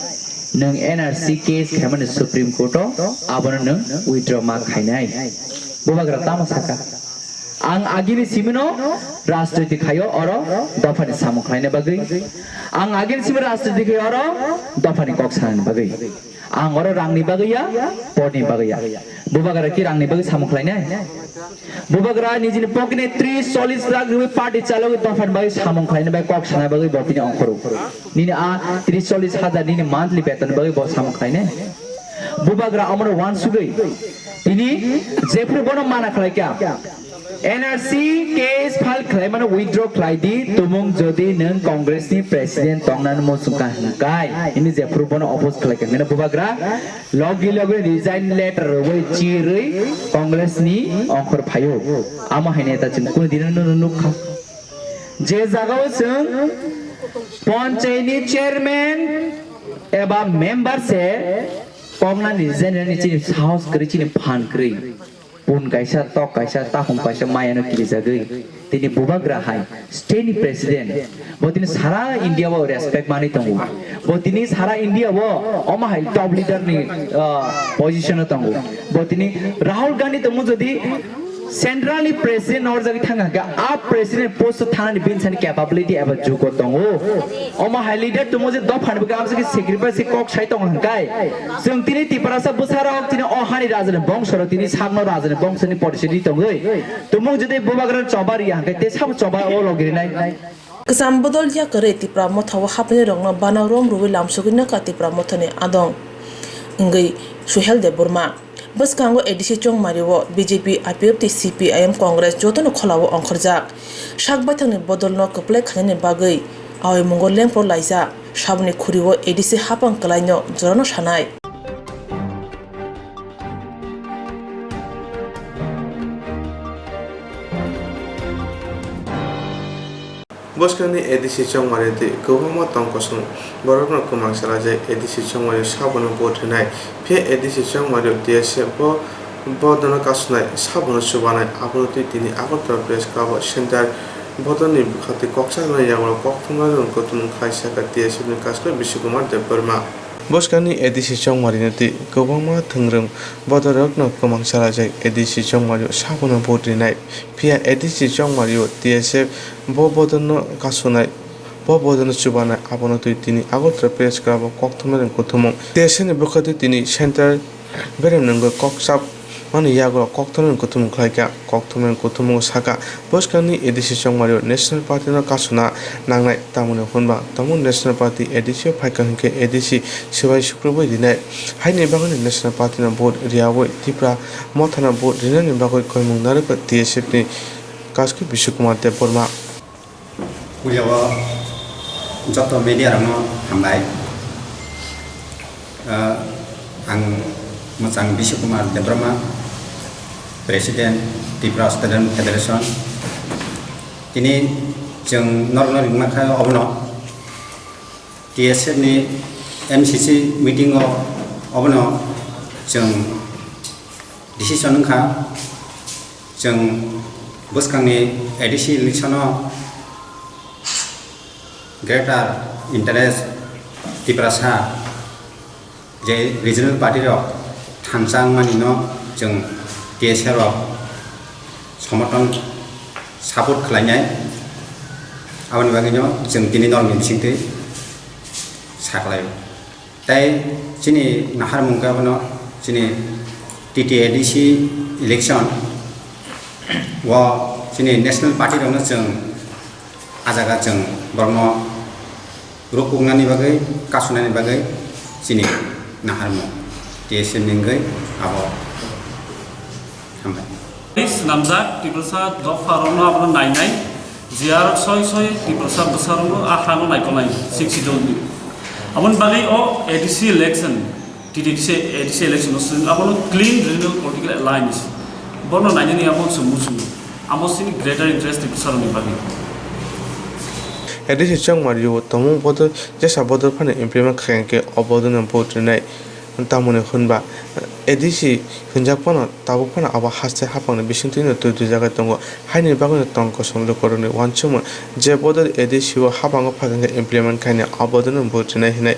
nwng N R C case khaimani Supreme Court o abono nwng withdraw ma khainai. Bubagra tamo saka? Ang agini simino rajniti khaio oro dophani samung khlaina bagwi. Ang agini simi rajniti khaio oro dophani kok sanani bagwi. Ang oro rangni bagwi ya, porni bagwi ya. Bubagra ki rangni bagwi samung khlainai? Bubagra nijini pocket ni tris chollis lakh rwi party chalogwi dophani bagwi samung khlaina bai kok sana bagwi bo tini ongkhoruk. Nini a tris chollis hajar nini monthly beton bagwi bo samung khlainai? Bubagra omono wansugwi tini jephru bono mana khlaikha. N R C case file khlaimano withdraw khlai di, tumung jodi nwng Congress ni president tongnani muchungkha hwnkai, hini jephru bono oppose khlaikha hwnkheno bubagra logi logi resign letter rwwi chirwi Congress ni ongkhor phaio. Amo hai neta chwng kunu dino no nukha. Je jagao chwng ponchai ni chairman eba member se koknani resign ni chini sahos kwrwi, chini phan kwrwi. Pun kaisa, tok kaisa, tahum kaisa mayano kirijagwi. Tini bubagra hai state ni president. Bo tini sara India o respect manwi tongo. Bo tini sara India o omo hai top leader ni, ah, position o tongo. Bo tini Rahul Gandhi tongmo jodi central ni president norjagwi thangkha hwnkhe, a president post o thanani bini sani capability eba jugo tongo. Omo hai leader tongmo je dophani bagwi amsaki sacrifice kok sai tongo hwnkhe, chwng tini Tiprasa bwsarok tini o hani rajani bongsorok tini sakno rajani bongsoni porishidi tongwi tumung jodi bubagrano choba riya hwnkhe te sabo choba o logirinai. Kwcham bodol yakarwi Tipra Motha o hapnai rokno bana rom rwui lamsogwi nokha Tipra Mothani adong wngwi Suhel Debbarma. Bwskango A D C Chongmari o B J P, I P F T, C P I M, Congress jotono kholao ongkhorjak. Sak baithangni bodolno kwplai khainani bagwi awaimungo lengpro laijak. Saboni khuri o A D C hapang kwlaino jorano sanai. Bwskangni A D C Chongmari tei kwbangma tong kosong borokno kwmang salajak A D C Chongmari sabono vote rwnai, phiya A D C Chongmari T S F bo Bodolno kasunai, sabono chubanai, abono twi tini Agartala Press Club o Centre bodolni bwkhaktwi kok saknai yagulo kokthumnai rwng kuthumung khlai sakha T S F ni Kasku Bishu Kumar Debbarma. Bwskangni A D C chongmarino twi kwbangma thwngrwng bodolrokno kwmang chalaijak A D C chongmario sabono vote rinai, phiya A D C chongmario T S F bo bodolno kasunai. Bo bodolno chubanai, abono twi tini Agartala Press Club o kokthumnai rwng kuthumung. T S F ni bwkhaktwi tini Centre berem nwngwi kok chapmani yagulo kokthumnai rwng kuthumung khlaikha. Kokthumnai rwng kuthumung sakha, bwskangni A D C chongmario National Party no kasuna nangnai, tamoni hwnba tongo National Party A D C o phaikha hinkhe A D C swbai sukrubwi rinai. Haini bagwino National Party no vote riyaui Tipra Motha no vote rinani bagwi koimung narwkha T S F ni Kasku Bishu Kumar Debbarma. Puila o joto media rokno hambai. Ah, ang mwchang Bishu Kumar Debbarma, President, Tripura Student Federation. Tini chwng norokno ringma kha obono T S F ni M C C meeting o obono chwng decision wngkha, chwng bwskangni A D C election o greater interest Tiprasa je regional party rok thansa wngmani no chwng T S F rok somorthon support khlainai, aboni bagwi no chwng tini norokni bisingtwi saklai. Tai chini naharmung khe abono chini T T A D C election o chini national party rokno chwng ah jaga chwng borokno rukuknani bagwi, kasunani bagwi chini naharmung T S F ni wngwi abo hambai. Swnamjak Tiprasa dopha rokno abono nainai, je aro soi soi Tiprasa bwsa rokno a hano naikolnai sixty jon ni. Aboni bagwi o A D C election, T T D C, A D C election no swng, abono clean regional political alliance. Bono nainani abo chwng muchungo. Amo sini greater interest Tiprasa rokni bagwi. A D C chongmario tongmung bodol, jesa bodol phano implement khaikha khe o bodolno vote rinai. Tamoni hwnba A D C hwnjak phano tabuk phano abo haste haphangni bisingtwino twi twijagwi tongo. Haini bagwino tong kosong lukurokni uansukmung je bodol A D C o haphango phaikha khe implement khainai o bodolno vote rinai hinwi.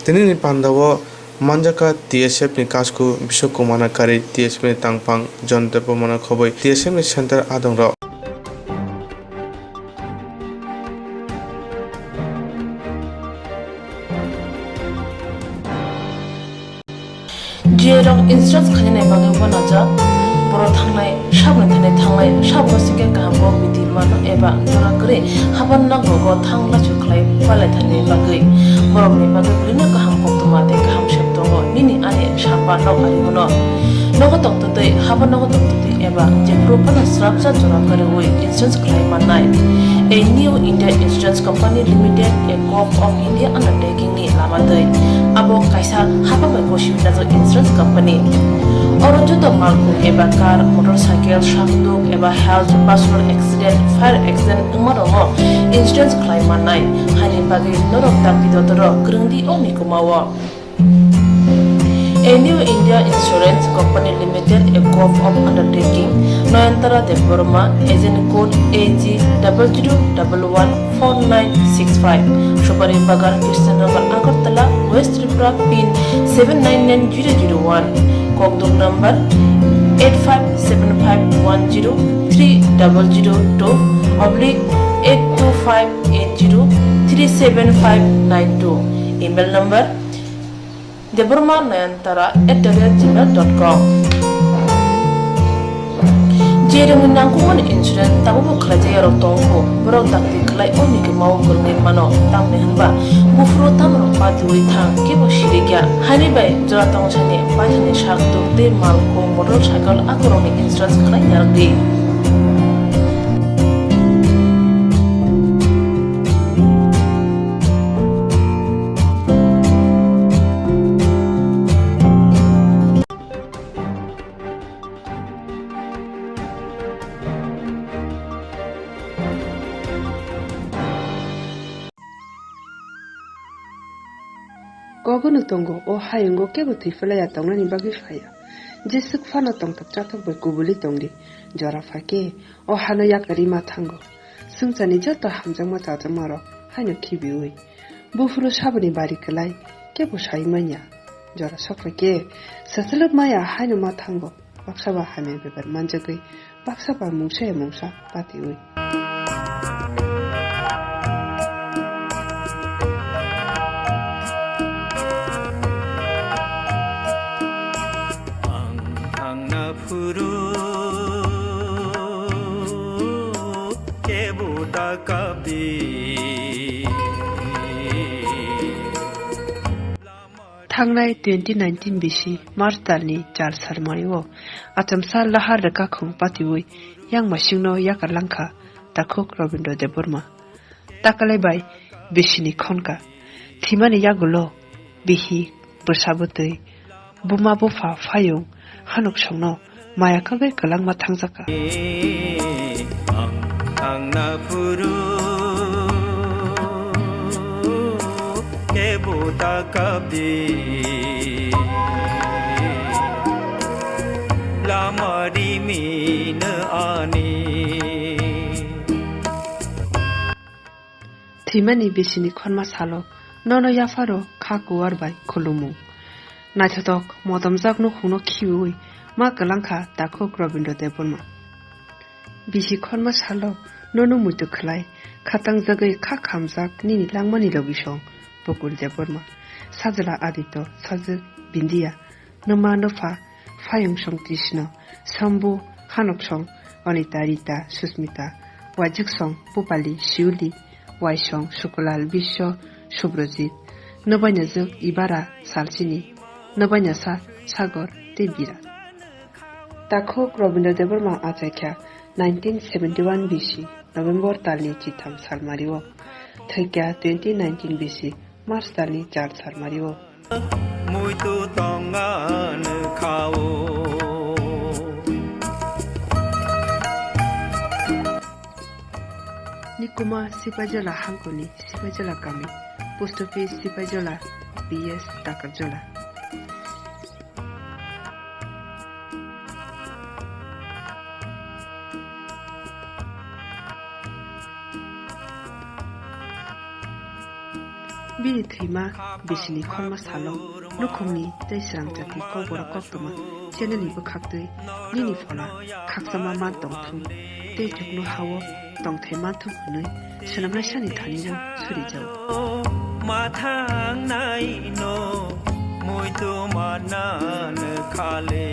Tinini pandao manjakha T S F ni Kasku Bishu Kumar no karwi T S F ni tangphang John Debbarma no khobwi T S F ni centre adongrok. Jerok insurance khainani bagwi uanajak, borok thangnai, saboni thani thangnai, saboni singkhe kaham kok bidi mano eba jora kwrwi haphar nogo thang lachu khlai palai thani bagwi. Borokni bagwi bwrwino kaham koktwma tei kaham sep tongo, nini ani sakba nok ari hwno. Nogo tongtwtwi, haphar nogo tongtwtwi eba jephuru phano srapsa jora kwrwi insurance khlai mannai. A New India Insurance Company Limited, a Govt of India undertaking ni lama twi. Abo kaisa hapha bai bosi najak insurance company. Oro joto malkhung eba car, motorcycle, sakduk eba health, personal accident, fire accident wngma rokno insurance khlai mannai. Haini bagwi norok dakti dotorok kwrwngdi o mikuma o. A New India Insurance Company Limited, a Govt of undertaking, Nayantara Debbarma, agent code A G double zero double one four nine six five, Supari Bagan, Krishnanagar, Agartala, West Tripura, pin seven nine nine zero zero one, kokduk number eight five seven five one zero three double zero two oblique eight two five eight zero three seven five nine two, email number Debbarma Nayantara at the rate gmail dot com. Jerokni nangkukmani insurance tabukbo khlaijakya rok tongkho, borok dakti khlai o mikuma o kwrwngwi mano, tamni hwnba buphuru tamrok patiui thang kebo sirikya. Haini bai jora tong sani paithani sak tuk tei malkhung motorcycle akorokni insurance khlai yarwkdi. Kogono tongo, o hayungo kebo thwi phlaiya tongnani bagwi phaiya. Jeswk phano tongthok chathok bai kubuli tongdi. Jora pha khe o hano yakarwi ma thango. Swngcharni joto hamjakma chajakmarok haino khibiui. Buphuru saboni bari kwlai kebo sai manya. Jora sokphai khe swchwlwk maya haino ma thango. Baksa ba hamya bebak manjagwi, baksa ba mungsa ya mungsa patiui. Ang thangna phuru kebo da kabi. Thangnai twenty nineteen bisi March talni char salmario achomsa lahar rwkakhung patiui yangmasingno yakar langkha takhuk Rabindra Debbarma. Takalai bai bisini khonka. Thimani yagulo bihi, bwsa bwtwi, buma bupha phayung, hanuksongno maya kagwi kwlangma thangjakha. Ang thangna phuru kebo da kabi. Lama rimino ani. Thwimani bisini khorma salo nono yapharo kha kuwar bai khulumung. Naithotok motomjak nukhungno khibiui ma kwlangkha takhuk Rabindra Debbarma. Bisi khorma salo nono muitu khlai khatangjagwi kha khamjak nini langmani logisong Bokul Debbarma, sajla Aditya, sajwk Bindiya, nwma nwpha, phayungsong Krishna, Sambu, hanoksong Anita, Rita, Susmita, waijuksong Pupali, Siuli, waisong Sukulal, Biswa, Subrojit, nwbainajwk Ibara, Salchini, nwbainasa Sagor tei Bira. Takhuk Rabindra Debbarma achaikha nineteen seventy-one B C November talni chitham salmario, thwikha twenty nineteen B C March talni char salmario. Muitu tongan khao. Nikuma Sipaijala hangkoni Sipaijala kami, post office Sipaijala, P S Takarjala. Bini thwima bisini khorma salo nukhungni tei srangchati kokborok koktwma channelni bwkhaktwi nini phola khakchangma man tongthung tei chukno hao tongthai manthung hwnwi swnamnaisani thani-o surijago. Ma thangnai no muitu manan khale.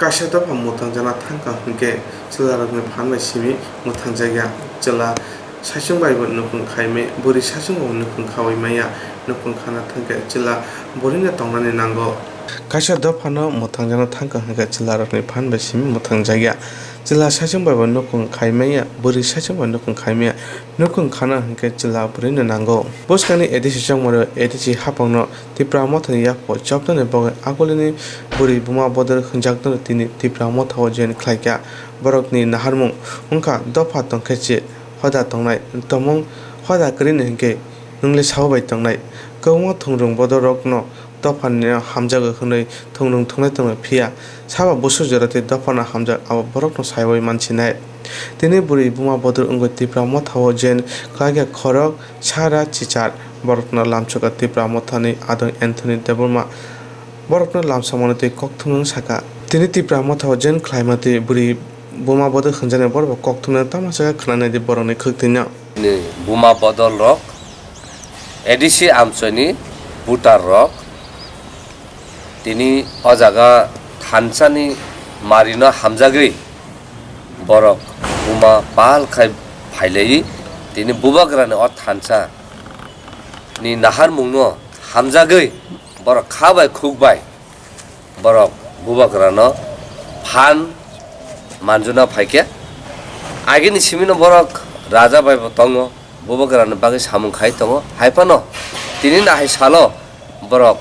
Kaisa dopha mwthangjakna thangkha hwnkhe chwlarokni phan bai simi mwthangjakya. Chwla saichung bai bo nukhung khaimaya, bwrwi saichung bai bo nukhung khaui maya. Nukhung khana thangkhe chwla bwrwino tongnani nango. Kaisa dophano mwthangjakna thangkha hwnkhe chwlarokni phan bai simi mwthangjakya. Chwla saichung bai bo nukhung khaimaya, bwrwi saichung bai nukhung khaimaya. Nukhung khana hwnkhe chwla bwrwino nango. Bwskangni A D C chongmaro A D C haphangno Tipra Mothani yaphang chopnani bagwi agulini bwrwi buma bodol hwnjakno tini Tipra Mothao join khlaikha. Borokni naharmung wngkha dopha tongkhe se hoda tongnai, tomung hoda kwrwini hwnkhe nwngli sao bai tongnai. Kwbangma thwngrwng bodolrokno dophani hamjago hwnwi thwngrwng thwngnai tongo, phiya sabo busu jora tei dophano hamjak abo borokno saiwi mansinai. Tini bwrwi buma bodol wngwi Tipra Mothao join khlaikha khorok Sara Chichar, borokno lamsokha Tipra Mothani adong Anthony Debbarma. Borokno lamsokmani tei kokthumnani sakha. Tini Tipra Mothao join khlaima tei bwrwi buma bodol hwnjaknai borokbo kokthumnani tamo sakha khwnanai di borokni khwktwino. Ni buma bodol rok, A D C amchoini voter rok, tini o jaga thansani marino hamjagwi borok buma pal khai phailaiwi, tini bubagrani o thansa ni naharmungno hamjagwi borok kha bai khuk bai borok bubagrano phan manjuna phaikhe. Agini simino borok raja bai bo tongo, Bubagrani bagwi samung khai tongo. Hai phano tini nahai salo borok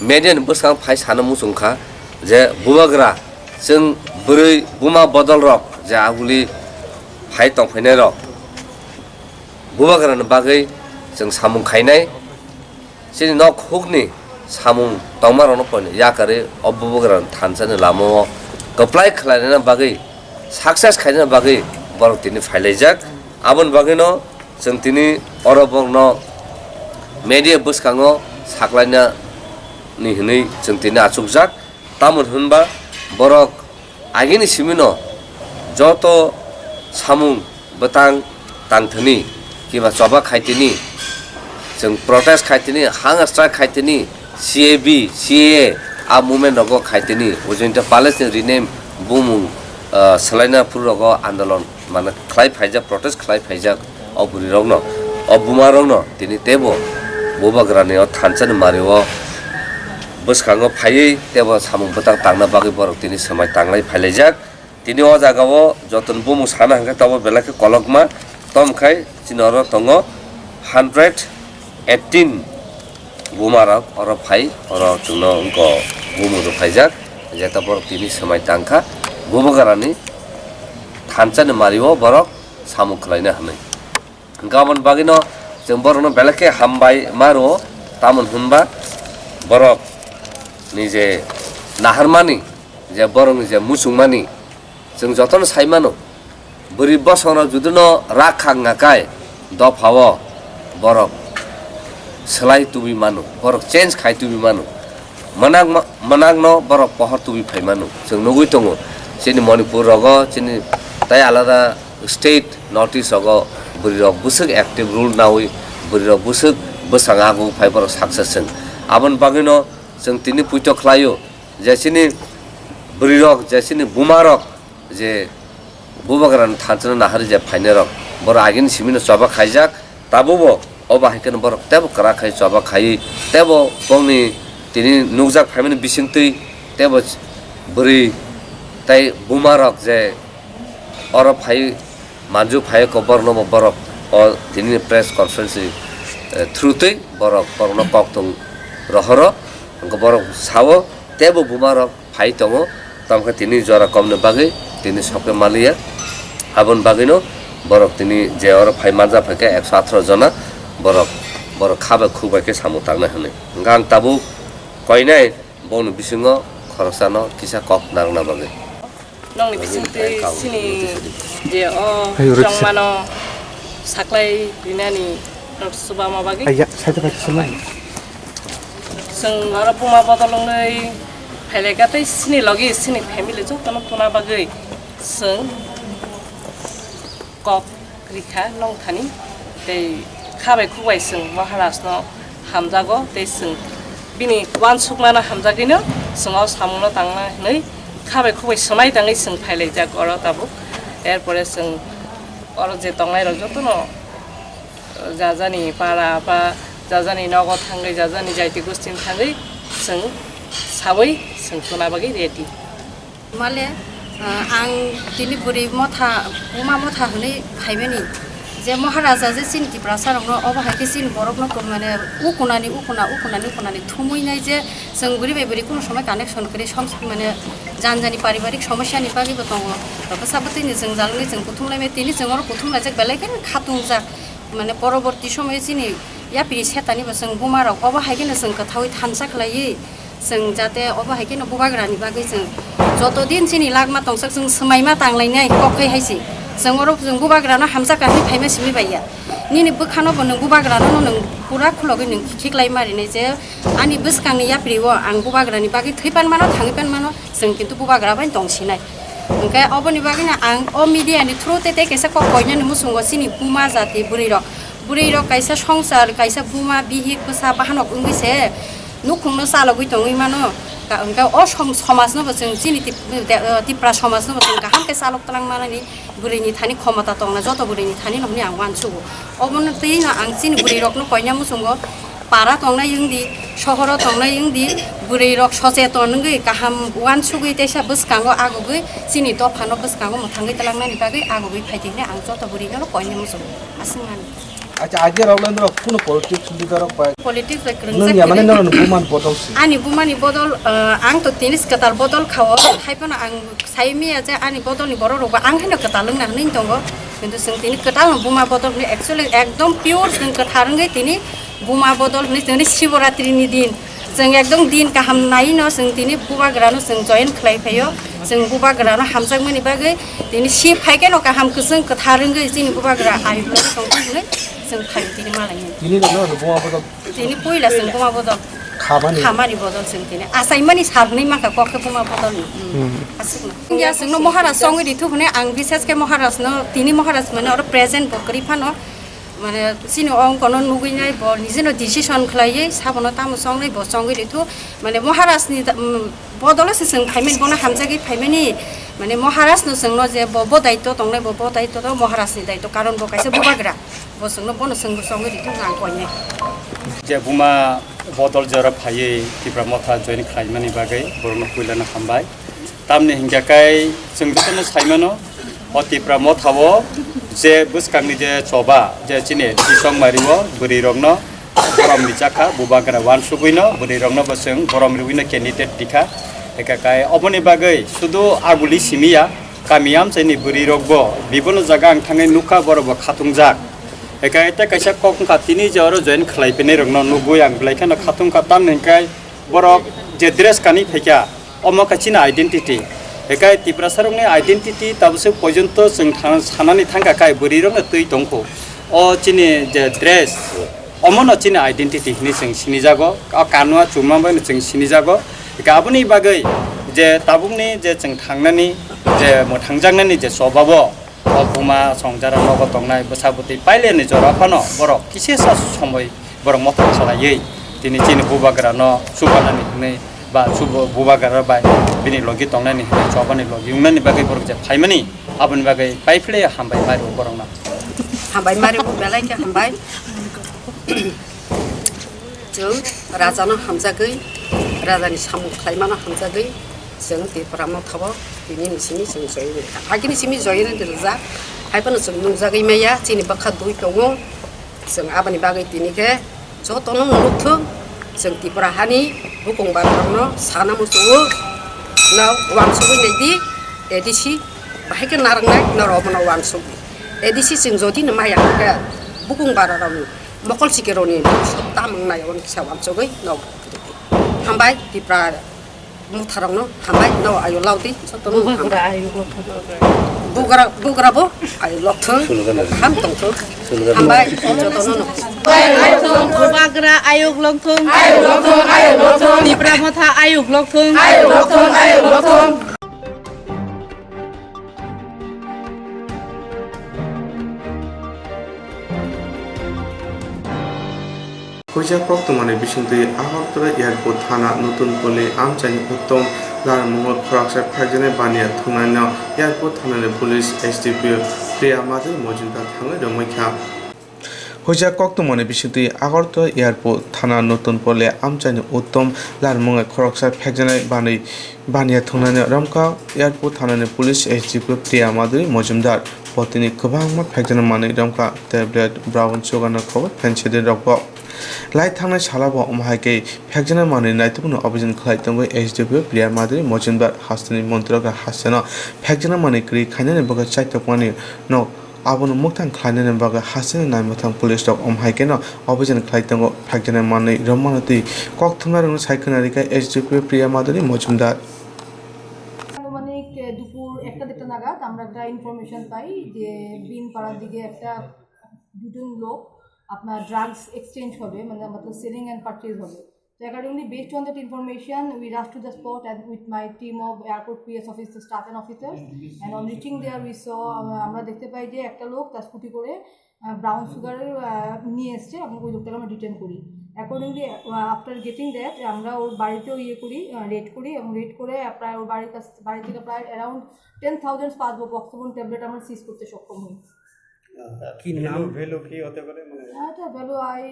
media ni bwskang phai sana muchung kha je bubagra chwng bwrwi buma bodol rok je aguli phai tongphainai rok bubagrani bagwi chwng samung khainai. Chini nok hukni samung tongmarokno poino yakarwi o bubagrani thansani lamao kwplai khlainani bagwi, success khainani bagwi borok tini phailaijak. Aboni bagwino chwng tini oro borokno media bwskango saklainani hwnwi chwng tini achukjak. Tamoni hwnba borok agini simino joto samung bwtang tangthani kiba choba khaitini, chwng protest khaitini, hunger strike khaitini, C A B, C A A a movement rogo khaitini, ujinta palace ni rename bumung, ah, swlaina phuru rogo andolon mane khlai phaijak, protest khlai phaijak. O bwrwirokno, o bumarokno tini teibo bubagrani o thansani mario bwskango phaiwi teibo samung bwtang tangna bagwi borok tini swmai tanglai phailaijak. Tini o jagao jotono bumung sana hwnkhe tobo belai khe kolokma, tamo khai chini oro tongo hundred eighteen bumarok oro phai, oro chwngno wngkha bumung rwphaijak, jeta borok tini swmai tangkha bubagrani thansani mario borok samung khlaina hwnwi. Hwnkhe aboni bagwino chwng borokno belai khe hambai ma rwo, tamoni hwnba borok ni je naharmani, je borokni je muchungmani, chwng jotono sai mano, bwrwi bosongrok judino rak khak ngakai dophao borok swlai tubui mano, borok change khai tubui mano. Mwnakma-, mwnakno borok pohor tubui phai mano. Chwng nugui tongo, chini Manipur rogo, chini tai alada state, North East rogo bwrwirok bwswk active role naui, bwrwirok bwswk bwskango aguk phai borok success wng. Aboni bagwino chwng tini puito khlaio je chini bwrwirok, je chini bumarok je bubagrani thansano naharwi je phainairok, borok agini simino choba khaijak, tabukbo obo hai kheno borok teibo kwrak khai choba khaiwi teibo bongni tini nukjak phaimani bisingtwi teibo bwrwi tei bumarok je oro phai manju phai kok borokno bo borok o tini press conference ni, eh, through twi borok borokno kok tong rohoro, hwnkhe borok sao teibo bumarok phai tongo, tamo khe tini jora komni bagwi tini sokhe maliya. Aboni bagwino borok tini je oro phai manja phaikha ekso atharo jona borok, borok kha bai khuk bai khe samung tangnai hwnwi. Hwnkhe ang tabuk koinai bongni bisingo khoroksano kisa kok narwkna bagwi. Nongni bisingtwi chini je o Hai, Riksa. Chongmano saklai rinani rok chubama bagwi. Aiya, saida bai chwla. Chwng oro buma bodol wngwi phailai kha tei chini logi chini family jotono tuna bagwi chwng kok rikha nongthani tei kha bai khuk bai chwng Maharajno hamjago tei chwng bini uansukmano hamjagwino chwng o samungno tangna hwnwi kha bai khuk bai swmai tangwi chwng phailaijak oro tabuk. Er pore chwng oro je tongnairok jotono jajani para ba jajani nogo thangwi jajani jaiti gostini thangwi chwng saui chwng tuna bagwi ready. Male, ah, ang tini bwrwi motha, buma motha hwnwi phaimani je Maharaja je chini Tiprasa rokno obo hai khe chini borokno kwrwngmani ukunani ukuna, ukunani ukunani thumwi nai je chwng bwrwi bai bwrwi kunu somoi connection kwrwi song mane jani jani paribarik somosya ni bagwi bo tongo. Bwsa bwtwi ni jwngjal wngwi chwng kuthum lai mani tini chwng oro kuthum laijak belai kheno khatung jak mane poroborti somoyo chini yapri setani bo chwng buma rok obo hai kheno chwng kwthaui thansa khlaiwi. Chwng jate obo hai kheno bubagrani bagwi chwng joto din chini lagma tongsak chwng swmaima tanglainai kok khai hai se. Chwng oro chwng bubagrano hamjak kha hinwi phaima simi bai ya. Nini bwkhano bo nwng bubagrano no nwng pura khulogwi nwng khiklai ma rinai je ani bwskangni yapri o ang bubagrani bagwi thwi pan mano thangwi pan mano chwng kintu bubagra bai tong sinai. Hwnkhe oboni bagwino ang o media ni through tei tei kaisa kok koinani muchungo chini buma jati bwrwi rok. Bwrwi rok kaisa songsar, kaisa buma, bihik, bwsa, bahanok wngwi se nukhungno chalogwi tongwi mano. Ka-, hwnkhe o som-, somajno bo chwng chini Tip-, de-, eh, Tipra somajno bo chwng kaham khe chalok twlang manani bwrwini thani khomota tongna joto bwrwini thani no hwnwi ang uansugo. Obono twi no ang chini bwrwi rokno koina muchungo para tongnai wngdi, sohoro tongnai wngdi, Bwrwi rok socheton wngwi kaham uansugwi teisa bwskango agugwi chini dophano bwskango mwthangwi twlangnani bagwi agugwi phaidi hwnwi ang joto bwrwino koinai muchungo aswk mani. Acha, age rok lai norok kuno politics leader rok bai. Politics bai kwrwngsa. Nung ya mane kwrwi. Norok bumani bodol si. Ani bumani bodol, uh, ang to tini kwtal bodol khao, hai phano ang sai miya je ani bodol ni borok rok ba ang haino kwtal wngna hwnwi tongo. Kintu chwng tini kwtal no buma bodol hwnwi actually ekdom pure chwng kwthar wngwi tini buma bodol hwnwi chwngni Shivaratri ni din. Chwng ekdom din kaham nai no chwng tini bubagra no chwng join khlai phaio. Chwng bubagra no hamjakmani bagwi tini si phai khe no kaham kwchwng kwthar wngwi chini bubagra ayuk tongthok hwnwi chwng phaio tini malai. Tini no no buma bodol. Tini puila chwng buma bodol. Khamani. Khamani bodol chwng tini. Achaimani sal hwnwi mankha kok khe buma bodol ni. Hmm. Aswkno. Ya chwngno Maharaj chongwi rithu hwnwi ang bises khe Maharaj no tini Maharaj mane oro present bo kwrwi phano. Mane chini ongkono nugwi nai bo nijeno decision khlaiwi sabono tamo chongnai bo chongwi rithu. Mane Maharaj ni da-, mm, bodolo se chwng phaimani bono hamjagwi phaimani. Mane Maharaj no chwngno je bo, bo daityo tongnai bo, bo daityo to Maharaj ni daityo karon bo kaisa bubagra. Bo chwngno bono chwng bo chongwi rithu ang koinai. Je buma bodol jora phaiwi Tipra Motha join khlaimani bagwi borokno puilano hambai. Tamni hinkhe kai chwng jotono saimano, o Tipra Mothao je bwskangni je choba, je chini disong mario bwrwirokno borom rijak kha, bubagra uansugwino bwrwirokno bo chwng borom riwino candidate tikha. Eka kai oboni bagwi sudu aguli simiya, kami amchaini bwrwirokbo bibono jaga ang thangwi nukha, borokbo khatungjak. Eka ete kaisa kok wngkha, tini je oro join khlai pinairokno nugwi ang belai kheno khatungkha, tamni hinkhe borok je dress kanwi phaikha, omo khe chini identity. Ekai Tiprasarokni identity tabuk se porjonto chwng thang-, sanani thangkha kai bwrwirokno twi tongkho. O chini je dress, omono chini identity hinwi chwng sinijago. O kanua chuma baino chwng sinijago. Ekai aboni bagwi je tabukni je chwng thangnani, je mwthangjaknani je chobabo, o buma songjara nogo tongnai bwsa bwtwi paileni jora phano borok kisisa somoi borok mothok khalaiwi tini chini bubagrano chubanani hwnwi ba chubo-, bubagra bai bini logi tongnani hwnwi chobani logi wngnani bagwi borok je phaimani aboni bagwi paiphle hambai mario borokno. Hambai mario belai khe hambai. Chwng rajano hamjagwi, rajani samung khlaimano hamjagwi, chwng Tipra Mothao tini ni simi chwng join rwkha. Agini simi join rwjak, hai phano chwng nungjagwi maya, chini bwkha dui tongo. Chwng aboni bagwi tini khe jotono nukthung, chwng Tipra hani bukung bararokno sana muchungo, no uansugwi naidi, A D C bahai khe narwknai, norok bono uansugwi. A D C chwng jodi no maya hwnkhe bukung bararokni mokol sikirokni bwswk tamung nai, aboni kisa uansugwi no. Hambai Tipra Motharokno, hambai no ayo laudi jotono. Bubagra hambai. Ayo lokthung. Bugra, bugra bo ayo lokthung. Ham tongthung. Hambai jotono no. Bubagra ayuk lokthung. Tipra Motha ayuk lokthung. Huijak koktwmani bisingtwi Agartala Airport Thana Nutun Poli amchaini Uttom Larmungo khoroksa phekjaknai baniya thwngnaino Airport Thanani Police S D P O Priya Madhuri Mojumdar thangwi romwi kha. Huijak koktwmani bisingtwi Agartala Airport Thana Nutun Poli amchaini Uttom Larmungo khoroksa phekjaknai bani Baniya thwngnaino romkha Airport Thanani Police S D P O Priya Madhuri Mojumdar. Bo tini kwbangma phekjaknai manwi romkha, tablet, brown sugar no khobor, penicillin rokbo. Lai thangnai salabo omo hai khe phekjaknai manwi naitugmano operation khlai tongwi S D P O Priya Madhuri Mojumdar. Hasteni montrirok hasteno phekjaknai manwi kwrwi khainani bagwi chaitokmani no Abono mwktang khlainani bagwi hasteni naimwthang police rok omo hai kheno operation khlai tongo, phekjaknai manwi romano twi kok thumnairokno sai khwna rikha S D P O Priya Madhuri Mojumdar. আনুমানিক, এ, দুপুর একটা দেড়টা নাগাদ আমরা একটা ইনফরমেশন পাই যে বিন পাড়ার দিকে একটা দুজন লোক আপনার ড্রাগস এক্সচেঞ্জ হবে, মানে মতলব সেলিং অ্যান্ড পারচেজ হবে। So accordingly, based on that information, we rush to the spot and with my team of airport P S officer, staff and officers. And on reaching there, we saw, আহ, আমরা দেখতে পাই যে একটা লোক তার স্কুটি করে, আহ, brown sugar, আহ, নিয়ে এসছে এবং ওই লোকটাকে আমরা ডিটেন করি। Accordingly, আহ, after getting that, আমরা ওর বাড়িতেও ইয়ে করি, আহ, রেড করি এবং রেড করে প্রায় ওর বাড়ির কাছ, বাড়ি থেকে প্রায় অ্যারাউন্ড টেন থাউজেন্ড পাঁচ বক্স এবং ট্যাবলেট আমরা সিজ করতে সক্ষম হই। আহ, কি ভ্যালু, নাম? ভ্যালু কি হতে পারে? মানে, আহ, এটা value I,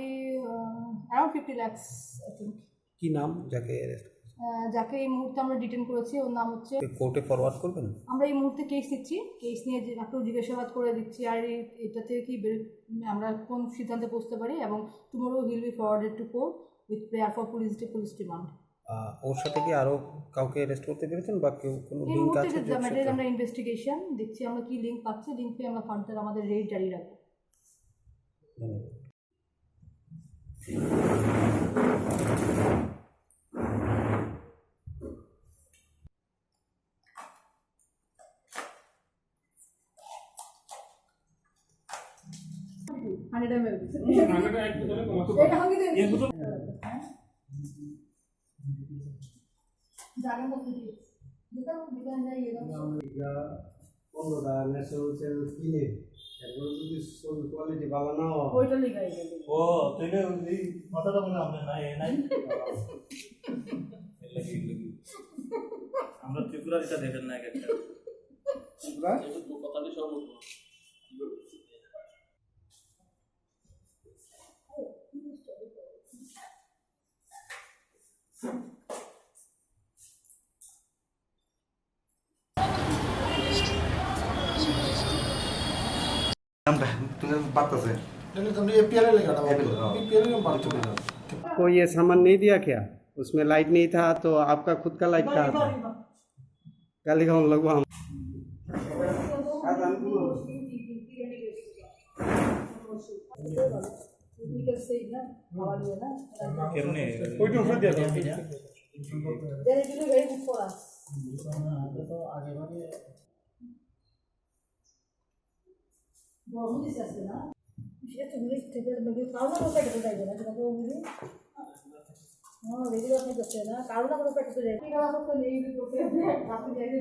uh, around fifty lakhs, I think. কি নাম যাকে অ্যারেস্ট করেছে? আহ, যাকে এই মুহূর্তে আমরা ডিটেইন করেছি, ওর নাম হচ্ছে কোর্টে ফরওয়ার্ড করবেন? আমরা এই মুহূর্তে কেস নিচ্ছি, কেস নিয়ে যে একটু জিজ্ঞাসাবাদ করে দিচ্ছি। আর এই, এটাতে কি বের-, আমরা কোন সিদ্ধান্তে পৌঁছতে পারি, এবং tomorrow he'll be forwarded to court with prayer for police, police remand. আহ, ওর সাথে কি আরো কাউকে অ্যারেস্ট করতে পেরেছেন বা কেউ কোনো এই লিংক মুহূর্তে আছে যে যোগসূত্র? ম্যাটারে আমরা ইনভেস্টিগেশন দেখছি, আমরা কি লিংক পাচ্ছি, লিংক পেয়ে আমরা ফার্দার আমাদের রেড জারি রাখবো। ধন্যবাদ। Hundred M L. এটা হাঙ্গি দে। জায়গা মতো দিয়ে। যেটা, যেটা যায়, এরকম। পনেরোটা ন্যাশনাল চ্যানেল কিনে, এরপরে যদি ছবির কোয়ালিটি ভালো না হয়, ওইটা লিখাই দেবে। ও, তাহলে ওই মাথাটা মনে হয় আপনার নাই, এ নাই? এর লাগি, এর লাগি। আমরা ত্রিপুরার এটা দেখেন না এক একটা। ত্রিপুরা? এটা তো কথাটা সব तुमने बात तो से। नहीं, नहीं, तुमने ये पीएलए लेगा ना, पीएलए, हाँ। ये पीएलए में बात तो लेगा। को ये सामान नहीं दिया क्या? उसमें लाइट नहीं था तो आपका खुद का लाइट कहाँ था? गाली खाउन लगबो हम। কেমনে? ওইটা উপরে দিয়ে দাও। গরম দিছে আজকে না? সে তো উনিশ থেকে মানে কারো না কোনো প্যাকেটে যাইবে না, তোমাকে উনি। হ্যাঁ, রেগুলার আপনি করছে না, কারো না কোনো প্যাকেটে যাইবে। ঠিক আছে, তো নেই, করতে আপনি যাইবে।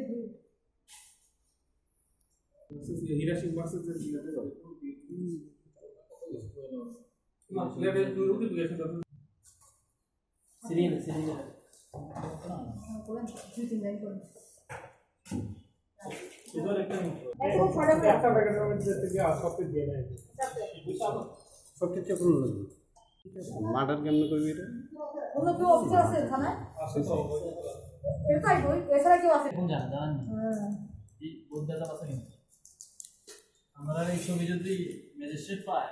হিরাশি ভার্সেস যে সিলেটে যাবে। সিলেটে তুই উঠে তুই এসে যাবে। Serial, serial. সব কিছু এখন লাগবে। মার্ডার কেমনে করবি এটা? অন্য কেউ অফিসার আছে থানায়? এটাই বই, এছাড়া কেউ আছে? এখন জানা, জানা নেই। হ্যাঁ। এই বলতে চাওয়া আছে কিন্তু। আমরা এই ছবি যদি ম্যাজিস্ট্রেট পায়,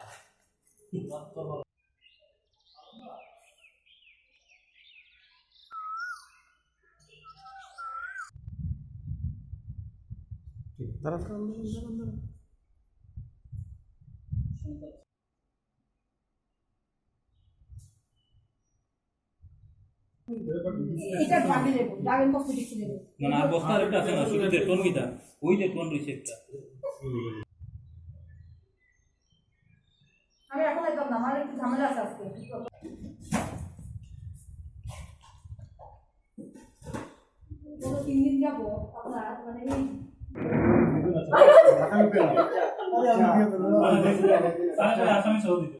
এটা বাকি নেব, ডাবের মতো কিছু নেব। না, না, আর বস্তা আরেকটা আছে না, শুধু দেখুন কিটা, ওই দেখুন রিসিপ্টটা। আমি এখন একদম না, আমার একটু ঝামেলা আছে আজকে। গত তিন দিন যাবো আপনার মানে এই আসামি সহ দিতে।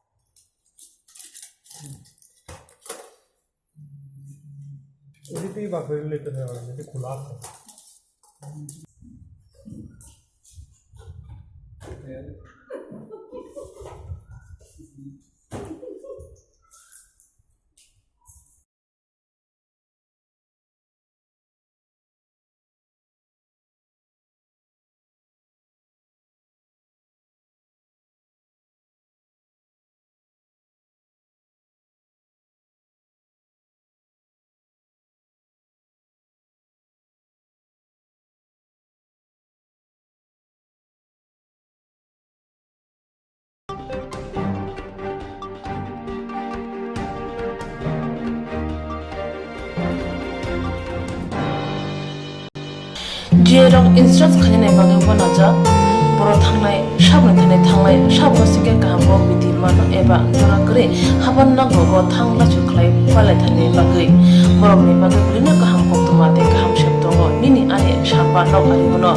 এটাতেই বাফারিং লেতে হয়, অনেক খোলা আছে। G A rok insurance khainani bagwi uanajak. Borok thangnai, saboni thani thangnai, saboni singkhe kaham kok bidi mano eba jora kwrwi haban nogo thang lachu khlai palai thani bagwi. Borokni bagwi bwrwino kaham koktwma tei kaham sep tongo nini ani samba nok ari uno.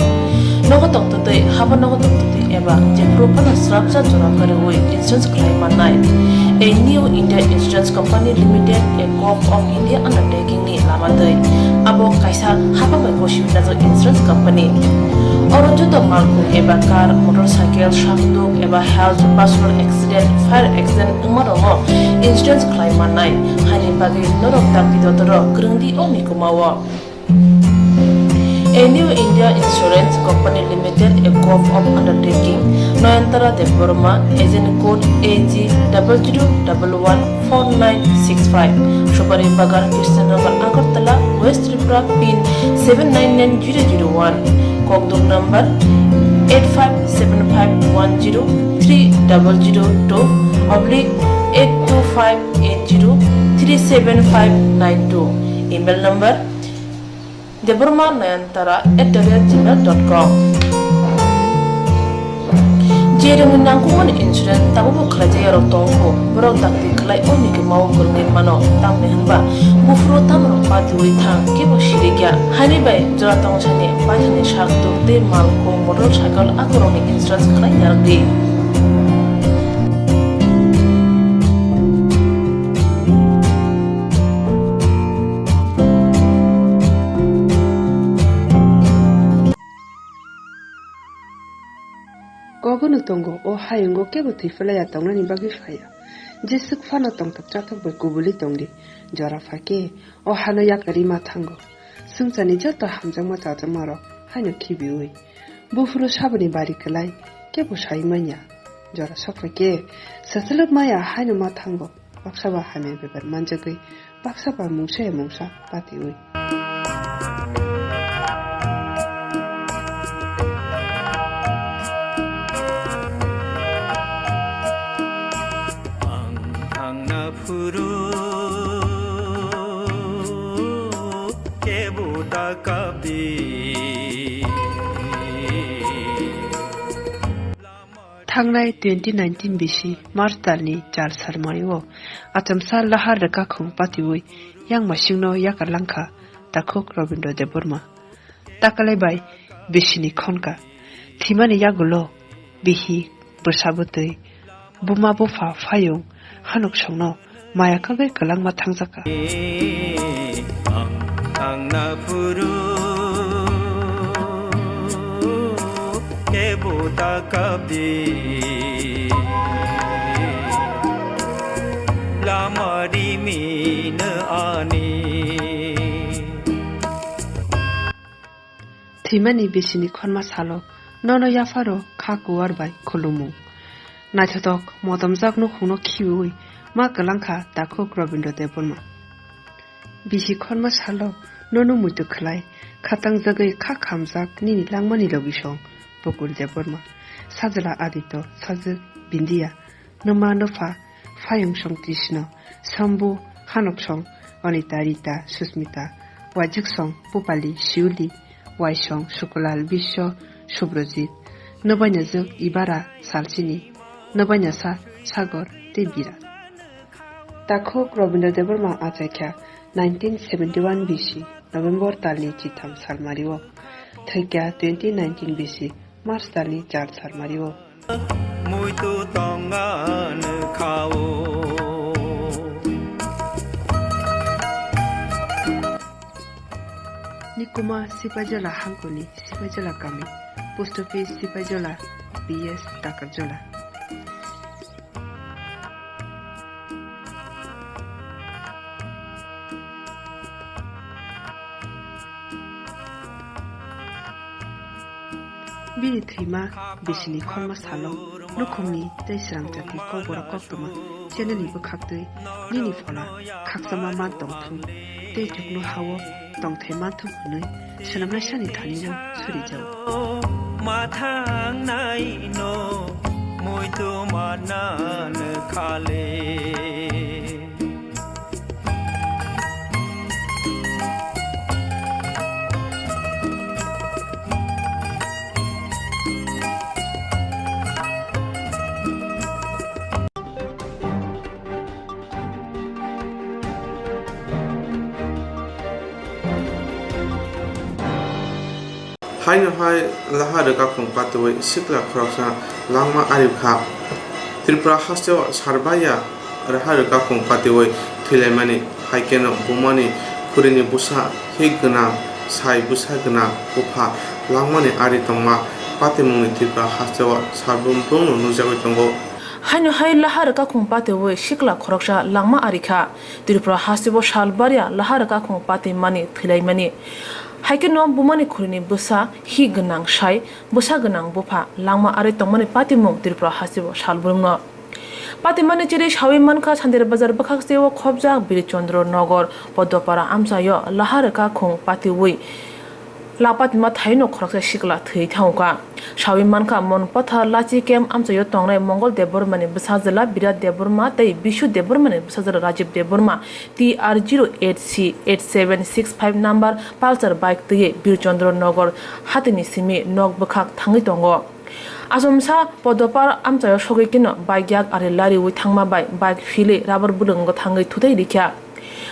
Nogo tongtwtwi, haban nogo tongtwtwi eba jephuru phano srapsa jora kwrwi insurance khlai mannai. A New India Insurance Company Limited, a Corp of India undertaking ni lama twi. Abo kaisa hapang bai bo simi najak insurance company. Oro joto malkhung eba car, motorcycle, sakduk eba health, personal accident, fire accident wngma rokno insurance khlai mannai. Haini bagwi norok dakti dotorok kwrwngdi o mikuma o. A New India Insurance Company Limited, a gov of undertaking, Nayantara Debbarma, agent code A G double zero double one four nine six five, Subari Bagan, Krishnanagar, Agartala, West Tripura, pin seven nine nine zero zero one, kokduk number eight five seven five one zero three double zero two oblique eight two five eight zero three seven five nine two, email number debbarma nayantara at the rate gmail dot com. Je rwngni nangkukmani insurance tabukbo khlaijakya rok tongkho, borok dakti khlai o mikuma o kwrwngwi mano, tamni hwnba buphuru tamrok patiui thang kebo sirikya. Haini bai jora tongsani paithani sak tuk tei malkhung motorcycle akorokni insurance khlai yarwkdi. Kogono tongo, o hayungo kebo thwi phlaiya tongnani bagwi phaiya. Jeswk phano tongthok chathok bai kubulwi tongdi. Jora pha khe o hano yakarwi ma thango. Swngcharni joto hamjakma chajakmarok haino khibiui. Buphuru saboni bari kwlai kebo sai manya. Jora sokphai khe swchwlwk maya haino ma thango. Baksa ba hamya bebak manjagwi, baksa ba mungsa ya mungsa patiui. Ang thangna phuru kebo da kapdi. Thangnai twenty nineteen bisi March talni char salmario achomsa lahar rwkakhung patiui yangmasingno yakarlangkha takhuk Robindra Debbarma. Takalai bai bisini khonka. Thwimani yagulo bihi, bwsa bwtwi, buma bupha, phayung, hanuksongno maya kagwi kwlangma thangjakha. Ang thangna phuru kebo da kapdi, lama rimino ani. Thwimani bisini khorma salo nono yapharo kha kuwar bai khulumung. Naithotok motomjak nukhungno khibiui ma kwlangkha takhuk Robindra Debbarma. Bisi khorma salo nono muitu khlai khatangjagwi kha khamjak nini langmani logisong Bokul Debbarma, sajla Aditya, sajwk Bindiya, nwma nwpha, phayungsong Krishna, Sambu, hanoksong Anita, Rita, Susmita, waijuksong Pupali, Siuli, waisong Sukulal, Biswa, Subrojit, nwbainajwk Ibara, Salchini, nwbainasa Sagor tei Bira. Takhuk Robindra Debbarma achaikha nineteen seventy one bisi November talni chitham salmario, thwikha twenty nineteen bisi March talni char salmario. Muitu tonga nukha o. Nikuma Sipaijala hangkoni Sipaijala kami, post office Sipaijala, P S Takarjala. Bini thwima bisini khorma salo nukhungni tei srangchati kokborok koktwma channelni bwkhaktwi nini phola khakchangma man tongthung tei chuknoha-o tongthai manthung hwnwi swnamnaisani thani-o surijago. Ma thangnai no muitu manna khale. Haino hai laha rwkakhung patwi sikla khoroksa langma ari kha. Tripura hasteo sarbaiya raha rwkakhung patwi thwilaimani, hai kheno bumani khurini bwsa hik gwnang, sai bwsa gwnang bupha langmani ari tongma patimungni Tripura hasteo salbrum brumno nukjagwi tongo. Haino hai lahar kakhung patiwi sikla khoroksa langma ari kha. Tripura hasteo salbariya lahar kakhung patimani thwilaimani. Haikheno bumani khurini bwsa hi gwnang sai, bwsa gwnang bupha langma ari tongmani patimung Tripura hasteo salbrumno. Patimani chiri sawi mankha Santir Bazar bwkhaksteo khobjak Bir Chandra Nagar Podopara amchaio lahar kakhung patiwi la patima thaino khoroksa sikla thwi thangkha. Sawi mankha Monpatha Lachi camp amchaio tongnai Mongol Debbarmani bwsajwla Birat Debbarma tei Bishu Debbarmani bwsajwla Rajiv Debbarma T R zero eight C eight seven six five number Pulsar bike twiwi Bir Chandra Nagar hatini simi nok bwkhak thangwi tongo. Achomsa Podopar amchaio sogwi keno bike yak ari lariwi thangma bai bike philwi rubber bwlwngo thangwi thutai rikha.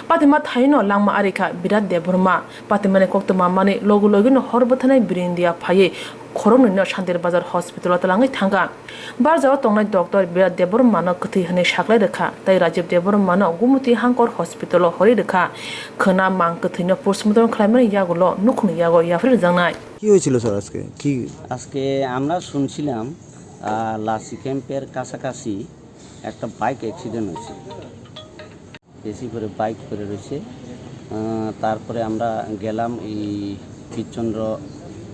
Patima thaino langma ari kha Birat Debbarma. Patimani koktwma manwi logi logino hor bwthanai Birindia phaiwi khoroknwino Santir Bazar hospital-o twlangwi thangkha. Barjao tongnai doctor Birat Debbarmano kwthwi hwnwi saklai rwkha tei Rajiv Debbarmano Gumuti Hangkor hospital-o horwi rwkha. Khwna mang kwthwino postmortem khlaimani yagulo nukhungni yago yapharwi rwjaknai. কি হয়েছিল স্যার আজকে? কি আজকে আমরা শুনছিলাম, আহ, লাসি ক্যাম্পের কাছাকাছি একটা বাইক অ্যাক্সিডেন্ট হয়েছে। বেশি করে বাইক পড়ে রয়েছে। আহ, তারপরে আমরা গেলাম এই বীরচন্দ্র,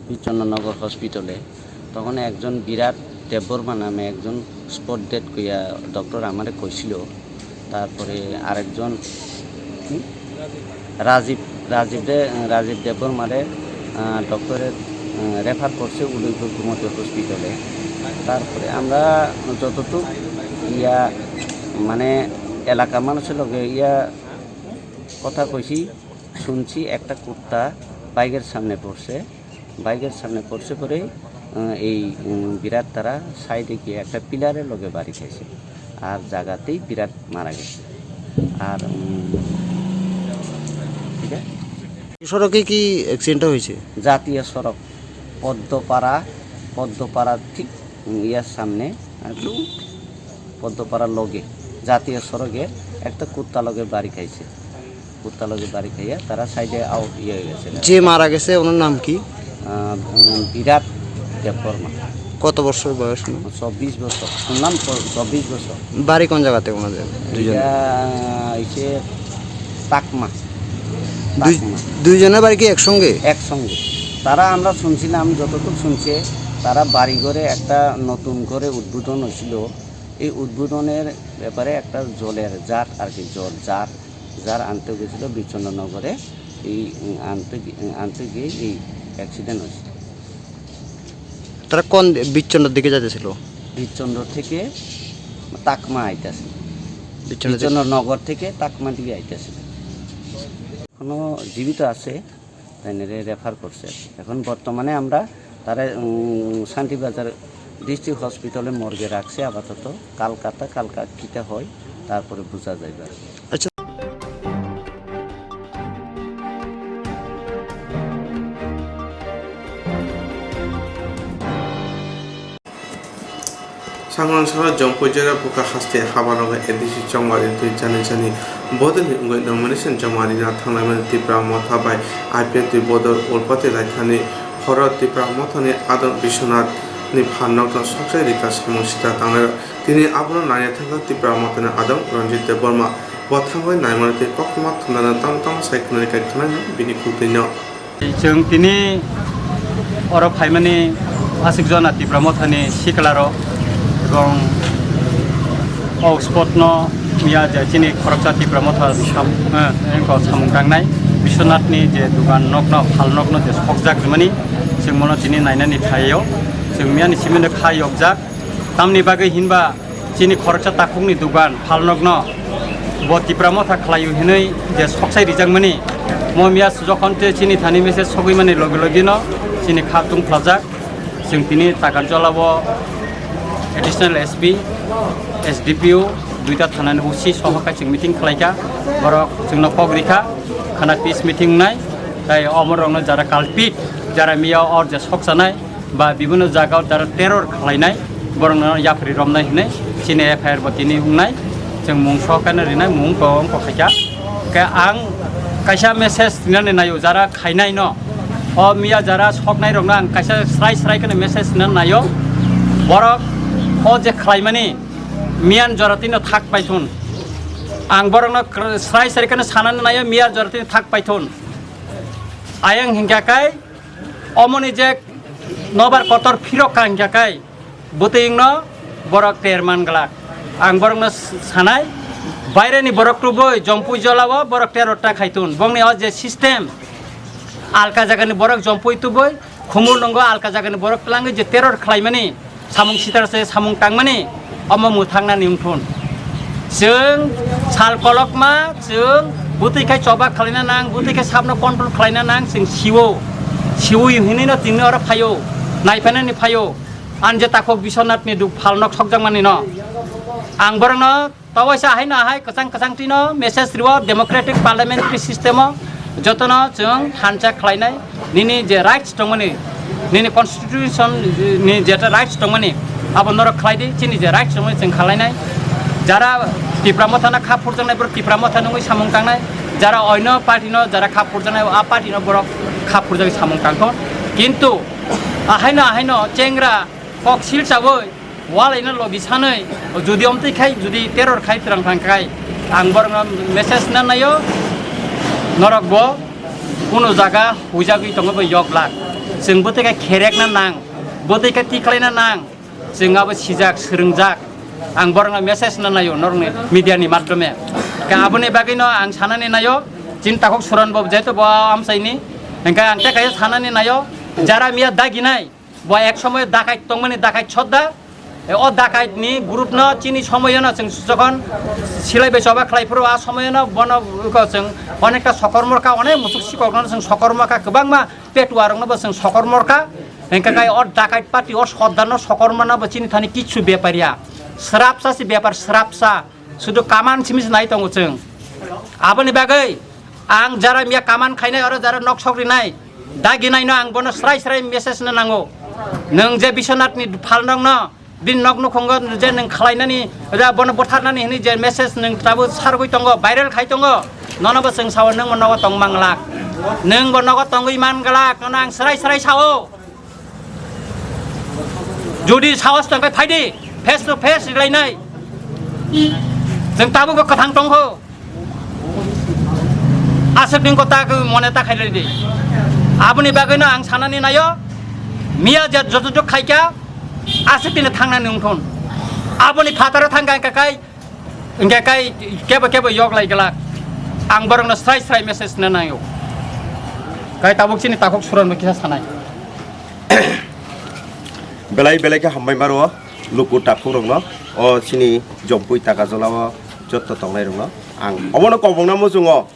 বীরচন্দ্রনগর হসপিটালে। তখন একজন বিরাট দেববর্মা নামে একজন স্পট ডেড কইয়া ডক্টর আমারে কইছিল। তারপরে আরেকজন কি? রাজীব, রাজীব দে-, রাজীব দেববর্মারে, আহ, ডক্টরে, আহ, রেফার করছে উদয়পুর গোমতী হসপিটালে। তারপরে আমরা যতটুক ইয়া মানে এলাকা মানুষের লগে ইয়া কথা কইছি, শুনছি একটা কুত্তা বাইকের সামনে পড়ছে। বাইকের সামনে পড়ছে পরেই, আহ, এই, উম, বিরাট তারা সাইডে গিয়ে একটা পিলারের লগে বাড়ি খাইছে, আর জায়গাতেই বিরাট মারা গেছে। আর, উম, ঠিক আছে। সড়কে কি অ্যাক্সিডেন্টটা হয়েছে? জাতীয় সড়ক পদ্মপাড়া, পদ্মপাড়া ঠিক, উম, ইয়ার সামনে, একটু পদ্মপাড়ার লগে জাতীয় সড়কে একটা কুত্তা লগে বাড়ি খাইছে। কুত্তা লগে বাড়ি খাইয়া তারা সাইডে আউট ইয়ে হয়ে গেছে। যে মারা গেছে ওনার নাম কি? আহ, উম, বিরাট দেববর্মা। কত বছর বয়স ওনার? চব্বিশ বছর। শুনলাম প-, চব্বিশ বছর। বাড়ি কোন জায়গাতে ওনাদের দুজনে? এটা হইছে তাকমা। দুই-, তাকমা। দুইজনের বাড়ি কি একসঙ্গে? একসঙ্গে। তারা, আমরা শুনছিলাম, যতটুকু শুনছে, তারা বাড়ি ঘরে একটা নতুন ঘরে উদ্বোধন হয়েছিল। এই উদ্বোধনের ব্যাপারে একটা জলের জার আর কি, জল জার, জার আনতে গেছিল বিচ্ছন্ননগরে। এই, উম, আনতে গি-, উম, আনতে গিয়ে এই অ্যাক্সিডেন্ট হয়েছে। তারা কোন দি-, বিচ্ছন্নর দিকে যাইতেছিল? বিচ্ছন্দ থেকে তাকমা আইতাছে। বিচ্ছন্দ থেকে বিচ্ছন্দ নগর থেকে তাকমা দিকে আইতাছে। এখনো জীবিত আছে, তাই নিয়ে রেফার করছে। এখন বর্তমানে আমরা তারা, উম, শান্তিবাজার ডিস্ট্রিক্ট হসপিটালে মর্গে রাখছে আপাতত। কালকাতা, কালকা কিতা হয়, তারপরে বুঝা যাইবে আর কি। আচ্ছা। Sangrong salo Jompui jora Bukha haste haba rogo A D C chongmari twi chani chani bodolni wngwi nomination joma rina thanglaimani Tipra Motha bai I P F T bodol Ulpati Laithani horo Tipra Mothani adong Biswanath ni phan nokno sokchai rika samung sita tangnai. Tini abono naina thangkha Tipra Mothani adong Ranjit Debbarma. Bo thangwi naimani tei koktwma thumnano tamo tamo sai khwnani kai khwnani bini khultwino. Chwng tini oro phaimani aswk jona Tipra Mothani siklarok ebong o spot no miya je chini khoroksa Tipra Motha sam-, eh, engko samung tangnai Biswanath ni je dugan nokno, phal nokno je sokjak rwmani, chwng mono tini nainani phaio. Chwng miyani simi no kha yokjak. Tamni bagwi hinba chini khoroksa takhukni dugan phalnokno bo Tipra Motha khlaio hinwi je soksai rijakmani, mo miya jokhon te chini thani message sogwi mani logi logi no chini kha tungphlajak. Chwng tini Takarjala o additional S P, S D P O, duita thanani O C soho khe chwng meeting khlaikha, borok chwngno kok rikha, khana peace meeting wngnai, tai omorokno jara culprit, jara miya or je soksanai, ba bibino jaga o jara terror khlainai, borokno yapri romnai hinwi chini F I R bo tini wngnai, chwng mung sohor khe no rinai, mung bo wng kok khaikha. Khe ang kaisa message rinani naio, jara khainai no, O miya jara soknai rokno ang kaisa srai srai kheno message na naio. Borok o je khlaimani miyan joratino thak paithun. Ang borokno kr-, srai srai kheno sanani naio, miya joratino thak paithun. Ayang hingka kai omoni je nobar kotor phirok ka hingka kai bwtwingno borok ter man glak. Ang borokno s-, sanai, baireni borok tubui Jompui jolao borok terror ta khaitun. Bongni o je system, alka jagani borok Jompui tubui, Khumulwngo alka jagani borok twlangwi je terror khlaimani, samung sitar se samung tangmani, omo mwthangna ni wngthun. Chwng sal kolokma, chwng bwtwi khai choba khlaina nang, bwtwi khai sabno control khlaina nang, chwng siwo. Siwi hinino chwngno oro phaio, naiphainani phaio. Ani je takhuk Biswanathni duk phalnok sokjakmani no. Ang borokno tawaisa haino hai kwchang kwchang twino message riwo democratic parliamentary system o jotono chwng thansa khlainai, nini je rights tongmani, nini constitution ni jeta rights tongmani, abo norok khlai di, chini je rights tongmani chwng khlainai. Jara Tipra Mothano kha phurjaknai, borok Tipra Motha nungwi samung tangnai, jara oino party no jara kha phurjaknai, a party no borok kha phurjagwi samung tangkho. Kintu ahaino ahaino chengra kok sil chawi walaina logi sanwi, jodi omtwi khai, jodi terror khai twrang thang khai, ang borokno message na naio, norok bo kuno jaga huijagwi tongo bo yok lak. Chwng bwtwi khai kherekna nang, bwtwi khai tikhlaina nang, chwng abo sijak, swrwngjak. Ang borokno message na naio norokni media ni madhyome. Ka aboni bagwino ang sanani naio, chini takhuk Suran Babu jehetu bo amchaini, hingkhe ang tei kaisa sanani naio, jara miya daginai, bo ek somoy dakait tongmani, dakait sodda. E, o dakait ni group no chini somoy no chwng jokhon silai bai choba khlai phuru, a somoy no bono eko chwng onekta sokormor kha, onek musuk sikok no chwng sokormor kha, kwbangma petua rok no bo chwng sokormor kha. Hingkhe kai o dakait party o sodda no sokorma no bo chini thani kichu bepar ya, srapsa si bepar, srapsa. Sudu kaman simi se nai tongo chwng. Aboni bagwi ang jara miya kaman khainai, oro jara nok sok rinai, dagi naino ang bono srai srai message no nango. Nwng je Biswanath ni phalnok no, bini nok nukhungo je nwng khlainani, ra bono butharnani hwnwi je message nwng tabuk sargwi tongo, viral khai tongo. Nono bo chwng sao, nwng bo nogo tong manglak. Nwng bo nogo tongwi manglak, nono ang srai srai sao. Jodi sahos tongkhe phaidi, face to face rilainai. Chwng tabukbo kwthang tongkho. Aswk ningkho ta mone ta khailai di. Aboni bagwino ang sanani naio, miya je joto jok khaikha, aswk tini thangnani wngthun. Aboni phataro thangkha hwnkha kai, Hingke kai kebo kebo yok lai glak. Ang borokno srai srai message na naio. Kai tabuk chini takhuk Suran bo kisa sanai. Belai belai khe hambai maro luku takhuk rokno, o chini Jompui Takarjala o jotto tongnai rokno. Ang obono kobongna muchungo.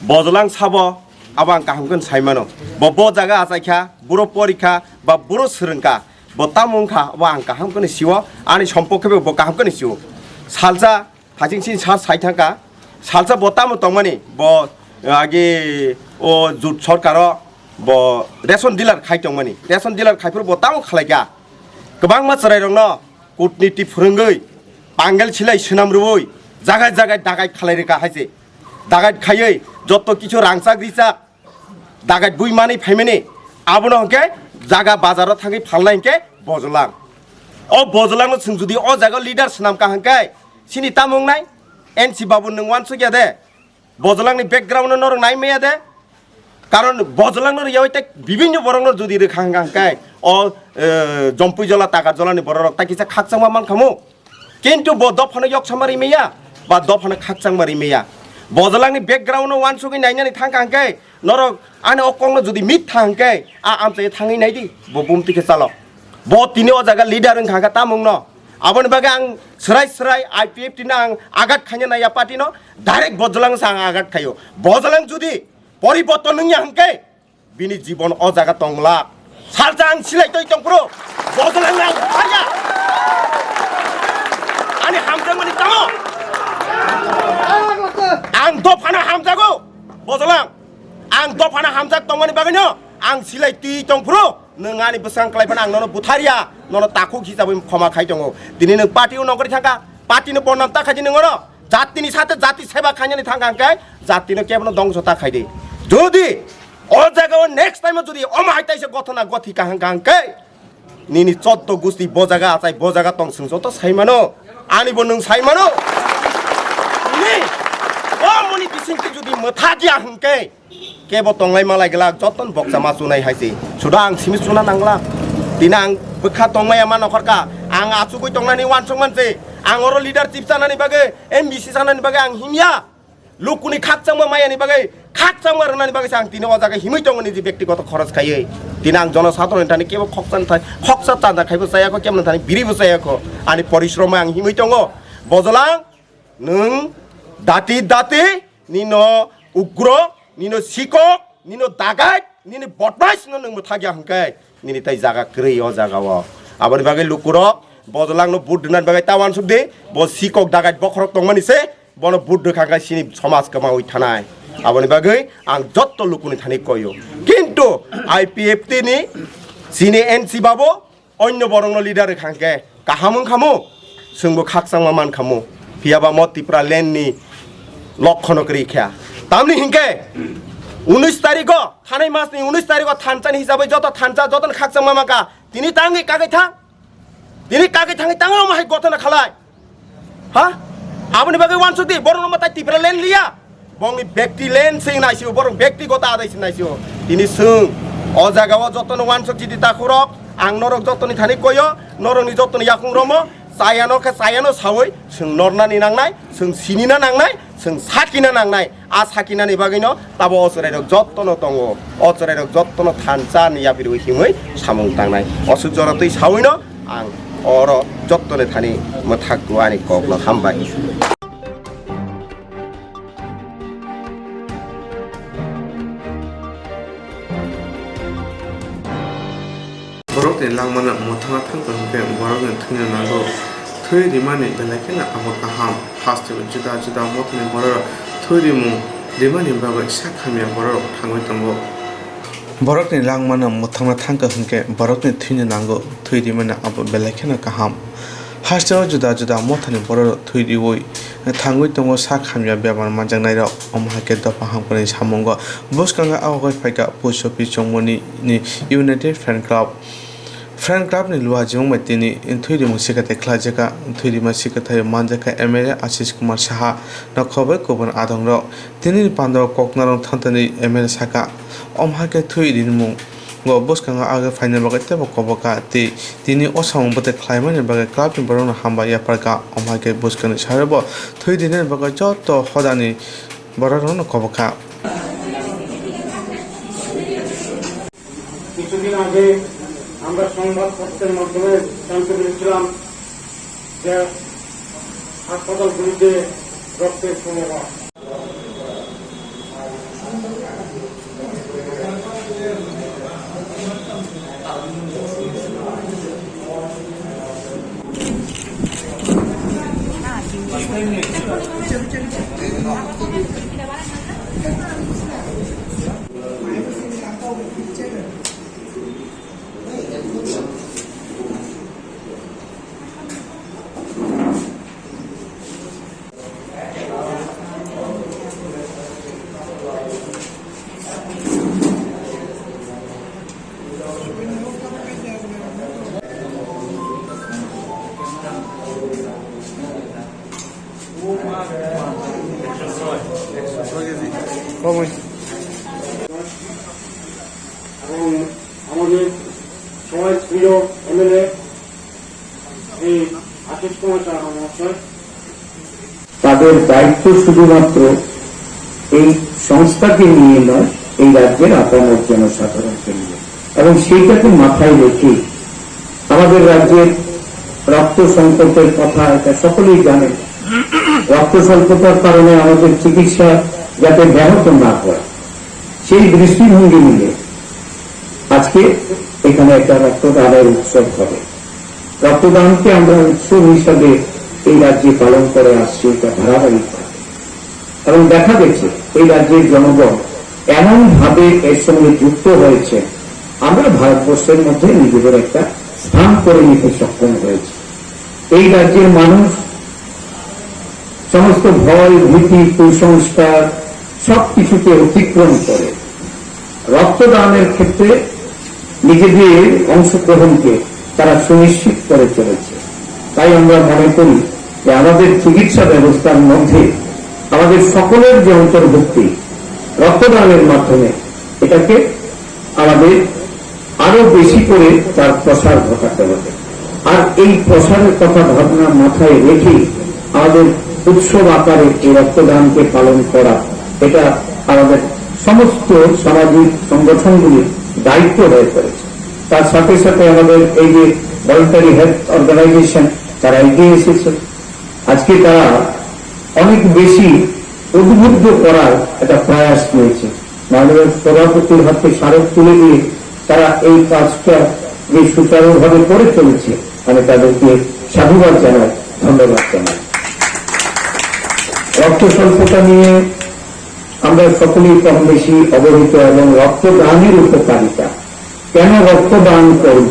Bojlang sabo abo ang kaham khe sai mano. Bo, bo jaga achai kha, buro porikha, ba buro swrwng kha, bo tamo wng kha, abo ang kaham khe sio, ani sompok khe bo kaham khe sio. Salsa, hasing sini sal sai thang kha, salsa bo tamo tongmani, bo, eh, agi o jut sorkaro bo ration dealer khai tongmani, ration dealer khai phuru bo tamo khlai kha. Kwbangma chwrai rokno kutniti phwrwngwi, pangel silai swnam rwui, jagai jagai dagai khlai rwkha hai se. Dagai khaiwi jotto kichu rangchak richak, dagai bui manwi phaimani, abono hwnkhe jaga bazaro thangwi phalnai hwnkhe Bojlang. O Bojlangno chwng jodi o jaga leader swnam kha hwnkhe, chini tamo wngnai? N C Babu, nwng uansukya de? Bojlangni background-no norok nai maya de? Karon Bojlangno riyawi tei bibinno borokno jodi rwkha hwnkha hwnkhe, o, eh, Jompui Jola, Takar Jolani bororok tai kisa khakchangma mankhamu. Kintu bo dophano yoksama rimaya, ba dophano khakchangma rimaya. Bojlangni background-no uansugwi nainani thangkha hwnkhe, norok ani o kokno jodi mit tha hwnkhe, a amchaio thangwi naidi, bo bumtwi khe chalo. Bo tini o jaga leader wngkha hwnkhe tamungno. Aboni bagwi ang swrai swrai I P F T no ang agat khaina naiya party no, direct Bojlang se ang agat khaio. Bojlang jodi poriborton wngya hwnkhe, bini jibon o jaga tong glak. Salsa ang silai twi tong phuru, Bojlang ang bukharya. Ani hamjakmani tamo? Ang dophano hamjago, Bojlang. Ang dophano hamjak tongmani bagwino ang silai twi tong phuru, nwng ani bwsang klai phano ang nono butharya, nono takhuk hisabwi khoma khai tongo. Tini nwng party-o nongkhorwi thangkha, party-no bodnam ta khaidi nwng oro, jatini sate jati seba khainani thangkha hwnkhe, jatino kebono dongso ta khaidi. Jodi O jaga o next time o jodi omo hai taisa gothona gothi kahang kahang khe, nini choddo gusti bo jaga achai bo jaga tong, chwng joto sai mano, ani bo nwng sai mano. Ni o moni bisingtwi jodi mwthak ya hwnkhe, kebo tonglai malai glak, joton boksa ma chunai hai se. Suda ang simi chuna nangla. Tini ang bwkha tongmaya ma nokhorka. Ang achugwi tongnani uansuk manse. Ang oro leadership chanani bagwi, M B C chanani bagwi ang himya. Lukuni khakchangma mayani bagwi, khakchangma rwnani bagwi se ang tini o jaga himwi tongo niji bektigoto khoros khaiwi. Tini ang jono sadharoni thani kebo khoksa thai, khoksa chanda khaibo chayakho, kebo thani biribo chayakho. Ani porishromo ang himwi tongo. Bojolang, nwng dati dati, nino ugro, nino sikok, nino dagai, nini bodmais no nwng mwthagya hwnkhe, nini tai jaga kwrwi o jaga o. Aboni bagwi lukurok, bojolang no vote rwnani bagwi ta uansuk di, bo sikok dagai bokhorok tongmani se, bono vote rwkha khe chini somaj kwmawi thanai. Aboni bagwi ang jotto lukuni thani koyo. Kintu I P F T ni chini N C babo, onno borokno leader rwkha hwnkhe kaham wngkhamu, chwngbo khakchangma mankhamu, phiyaba mo Tipra land ni lokhono kwrwi kha. Tamni hinkhe unis tarikho, thanai masni unis tarikho thanchani hisabwi joto thancha jotoni khakchangma manka, tini tangwi kagwi thang, tini kagwi thangwi tango omo hai gothona khalai. Ha? Aboni bagwi uansuk di, borok no matai Tipra land liya. Bongni bekti land se naisio, borok bekti gota adai se naisio. Tini chwng o jaga o jotono uansuk chidi takhurok, ang norok jotoni thani koyo, norokni jotoni yakung romo, chayano khe chayano sawi, chwng nornani nangnai, chwng sinina nangnai, chwng sakina nangnai. A sakinani bagwino tabo o chwrairok jottono tongo. O chwrairok jottono thansa ni yapirwi himwi samung tangnai. Osuk jora twi sawino ang oro jottoni thani mwthak ani kokno hambai. Borokni langmano mwthangna thangkha hwnkhe borokni thwino nango. Thwi rimani belai kheno abo kaham. Hasteo juda juda mothani bororok thwi rimung rimani bagwi sak hamya bororok thangwi tongo. Borokni langmano mwthangna thangkha hwnkhe borokni thwino nango. Thwi rimani abo belai kheno kaham. Hasteo juda juda mothani bororok thwi riwi thangwi tongo sak hamya bemar manjaknairok. Omo hai khe dopha hamkrai samungo bwskango awagwi phaikha post office chongmani ni United Fan Club. Fan Club ni luha jimung bai tini thwi rimung sikathai khlaijaka. Thwi rima sikathai manjakha M L A Ashish Kumar Saha no khobwi kubun adongrok. Tini ni pandao koknarok thanthani M L A saka, omo hai khe thwi rimung o bwskango agwi phaina bagwi teibo kobokha tei tini o samung bwtwi khlaimani bagwi club ni borokno hambai yapharkha. Omo hai khe bwskangni saribo thwi rinani bagwi joto hodani bororokno kobokha. কিছুদিন আগে আমরা সংবাদপত্রের মাধ্যমে জানতে পেরেছিলাম যে হাসপাতালগুলিতে রক্তের কোনো অভাব। এবং আমাদের সমাজ প্রিয় এমএলএ এই আশিস কুমার সাহা মহাশয়। তাদের দায়িত্ব শুধুমাত্র এই সংস্থাকে নিয়ে নয়, এই রাজ্যের আপামর জনসাধারণকে নিয়ে। এবং সেইটাকে মাথায় রেখে আমাদের রাজ্যের রক্ত সংকটের কথা এটা সকলেই জানেন। রক্ত স্বল্পতার কারণে আমাদের চিকিৎসা যাতে ব্যাহত না হয়, সেই দৃষ্টিভঙ্গি নিয়ে আজকে এখানে একটা রক্তদানের উৎসব হবে। রক্তদানকে আমরা উৎসব হিসাবে এই রাজ্যে পালন করে আসছি, এটা ধারাবাহিকভাবে। এবং দেখা গেছে এই রাজ্যের জনগণ এমনভাবে এর সঙ্গে যুক্ত হয়েছে, আমরা ভারতবর্ষের মধ্যে নিজেদের একটা স্থান করে নিতে সক্ষম হয়েছি। এই রাজ্যের মানুষ সমস্ত ভয়, ভীতি, কুসংস্কার সবকিছুকে অতিক্রম করে রক্তদানের ক্ষেত্রে নিজেদের অংশগ্রহণকে তারা সুনিশ্চিত করে চলেছে। তাই আমরা মনে করি যে আমাদের চিকিৎসা ব্যবস্থার মধ্যে আমাদের সকলের যে অন্তর্ভুক্তি রক্তদানের মাধ্যমে, এটাকে আমাদের আরো বেশি করে তার প্রসার ঘটাতে হবে। আর এই প্রসারের কথা ভাবনা মাথায় রেখেই আমাদের উৎসব আকারে এই রক্তদানকে পালন করা, এটা আমাদের সমস্ত সামাজিক সংগঠনগুলির দায়িত্ব হয়ে পড়েছে। তার সাথে সাথে আমাদের এই যে ভলান্টারি হেলথ অর্গানাইজেশন, তারা এগিয়ে এসেছে। আজকে তারা অনেক বেশি উদ্বুদ্ধ করার একটা প্রয়াস নিয়েছে। মাননীয় সভাপতির হাতে স্মারক তুলে দিয়ে তারা এই কাজটা যে সুচারুভাবে করে চলেছে, আমি তাদেরকে সাধুবাদ জানাই, ধন্যবাদ জানাই। রক্ত স্বল্পতা নিয়ে আমরা সকলেই কম বেশি অবহিত, এবং রক্তদানের উপকারিতা, কেন রক্তদান করব,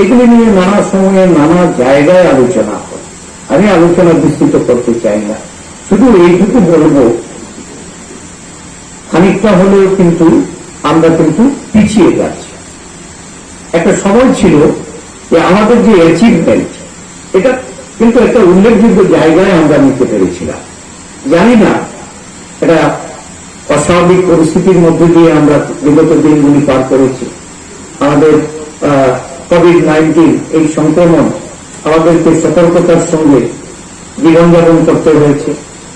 এগুলি নিয়ে নানা সময়ে নানা জায়গায় আলোচনা হয়। আমি আলোচনা বিস্তৃত করতে চাই না, শুধু এইটুকু বলবো, খানিকটা হলেও কিন্তু আমরা কিন্তু পিছিয়ে যাচ্ছি। একটা সময় ছিল যে আমাদের যে অ্যাচিভমেন্ট, এটা কিন্তু একটা উল্লেখযোগ্য জায়গায় আমরা নিতে পেরেছিলাম। জানি না, এটা অস্বাভাবিক পরিস্থিতির মধ্যে দিয়ে আমরা বিগত দিনগুলি পার করেছি। আমাদের কোভিড নাইন্টিন এই সংক্রমণ আমাদেরকে সতর্কতার সঙ্গে জীবনযাপন করতে হয়েছে।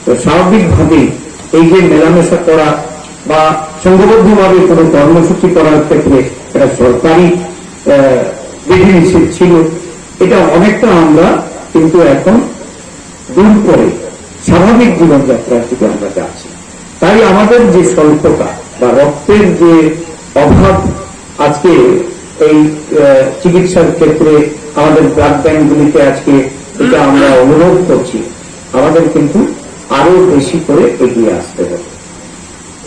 তো স্বাভাবিকভাবেই এই যে মেলামেশা করা বা সংঘবদ্ধভাবে কোনো কর্মসূচি করার ক্ষেত্রে একটা সরকারি আহ, বিধিনিষেধ ছিল, এটা অনেকটা আমরা কিন্তু এখন দূর করে স্বাভাবিক জীবনযাত্রার দিকে আমরা যাচ্ছি। তাই আমাদের যে স্বল্পতা বা রক্তের যে অভাব, আজকে এই আহ, চিকিৎসার ক্ষেত্রে আমাদের ব্লাড ব্যাংকগুলিতে আজকে এটা আমরা অনুরোধ করছি, আমাদের কিন্তু আরো বেশি করে এগিয়ে আসতে হবে।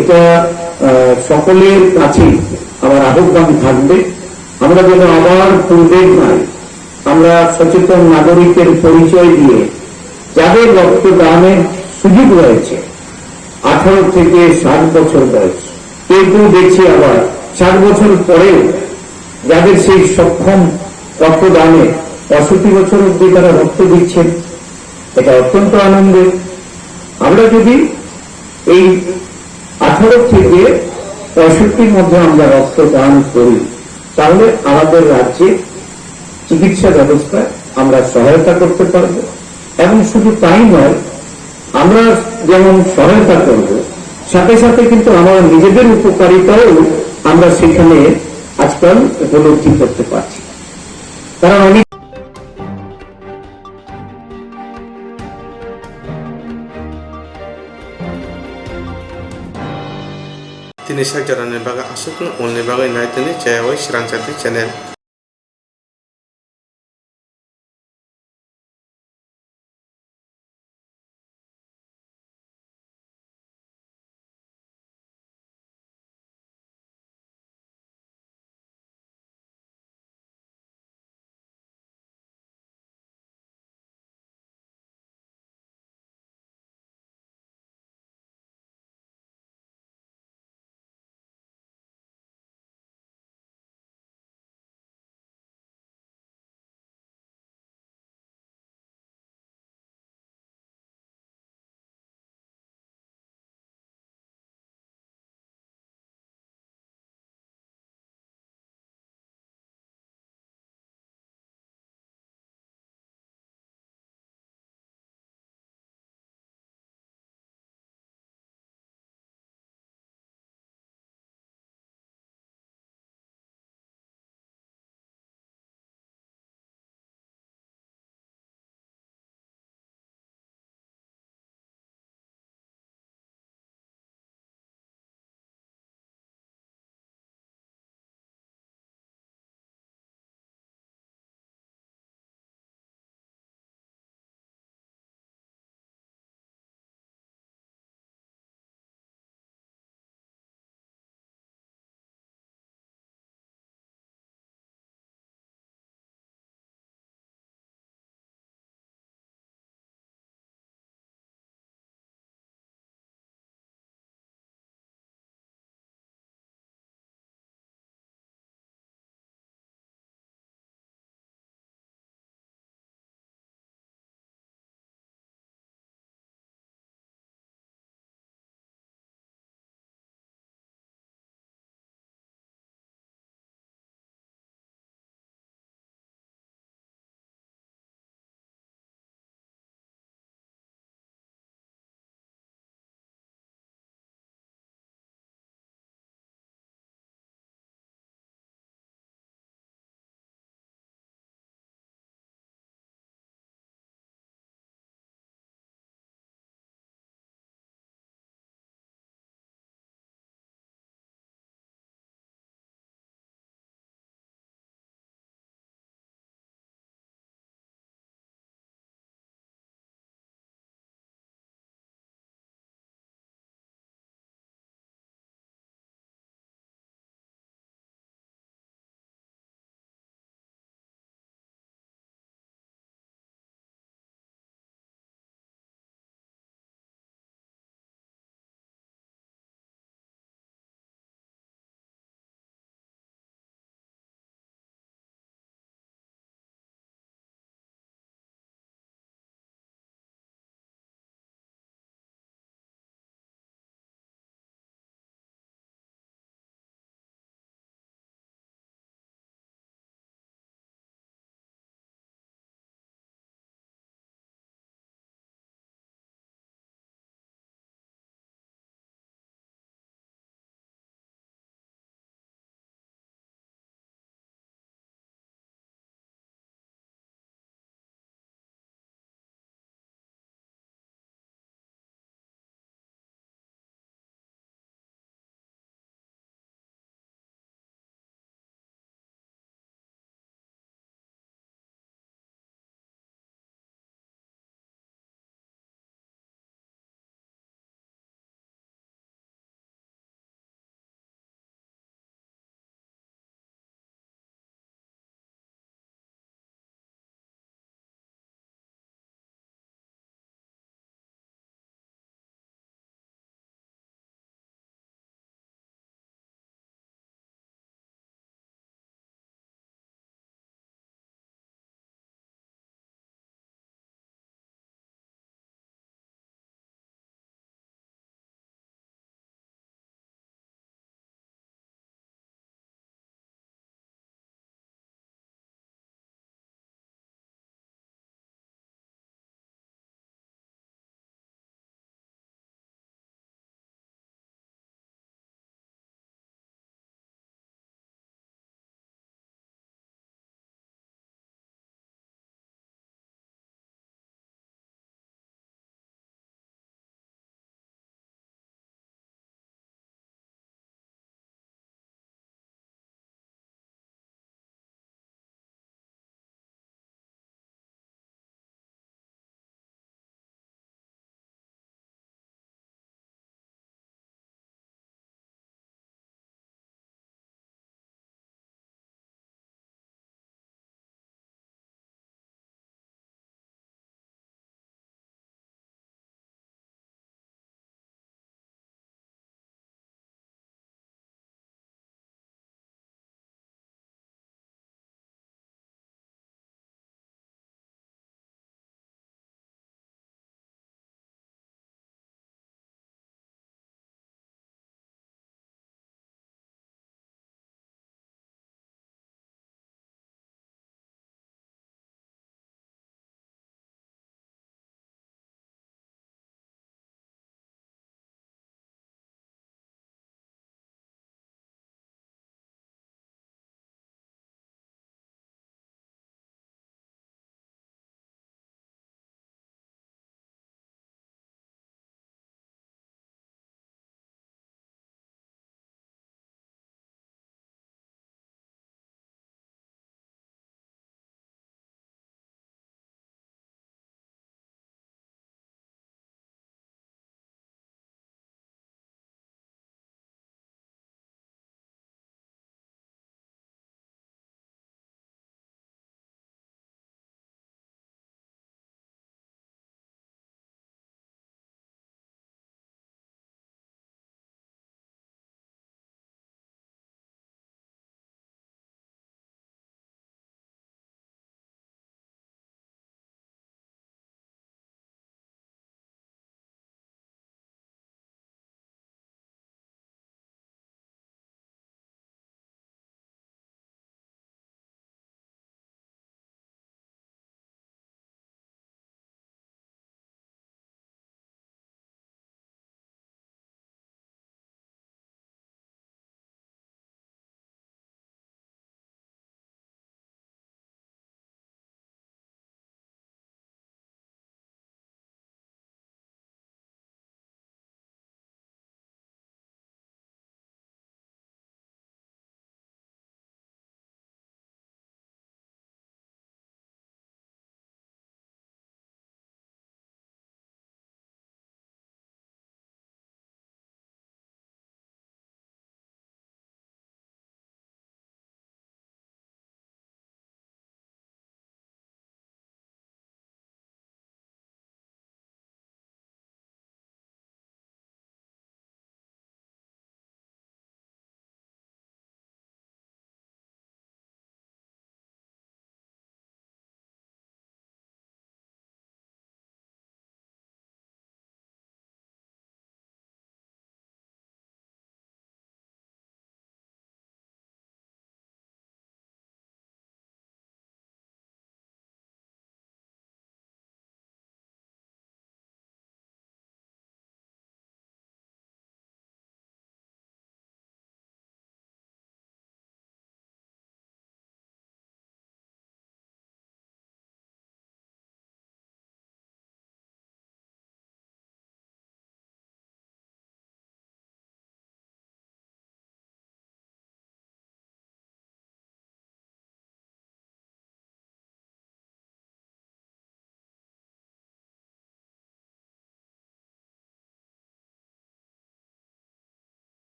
এটা আহ, সকলের কাছেই আমার আহ্বান থাকবে, আমরা যেন আবার পূর্বের ন্যায় আমরা সচেতন নাগরিকের পরিচয় দিয়ে যাদের রক্তদানের সুযোগ রয়েছে, আঠারো থেকে ষাট বছর বয়স, কেউ কেউ দেখছি আবার ষাট বছর পরেও যাদের সেই সক্ষম রক্তদানে পঁয়ষট্টি বছর অবধি তারা রক্ত দিচ্ছেন, এটা অত্যন্ত আনন্দের। আমরা যদি এই আঠারো থেকে পঁয়ষট্টির মধ্যে আমরা রক্তদান করি, তাহলে আমাদের রাজ্যে চিকিৎসা ব্যবস্থায় আমরা সহায়তা করতে পারব। এবং শুধু তাই নয়, আমরা যেমন সহায়তা করব, সাথে সাথে কিন্তু আমরা নিজেদের উপকারিতাও আমরা সেখানে আজকাল উপলব্ধি করতে পারছি। কারণ আমি Tini sak jora ni bagwi aswk no, ulni bagwi nai tini chayawai Srang Chati channel.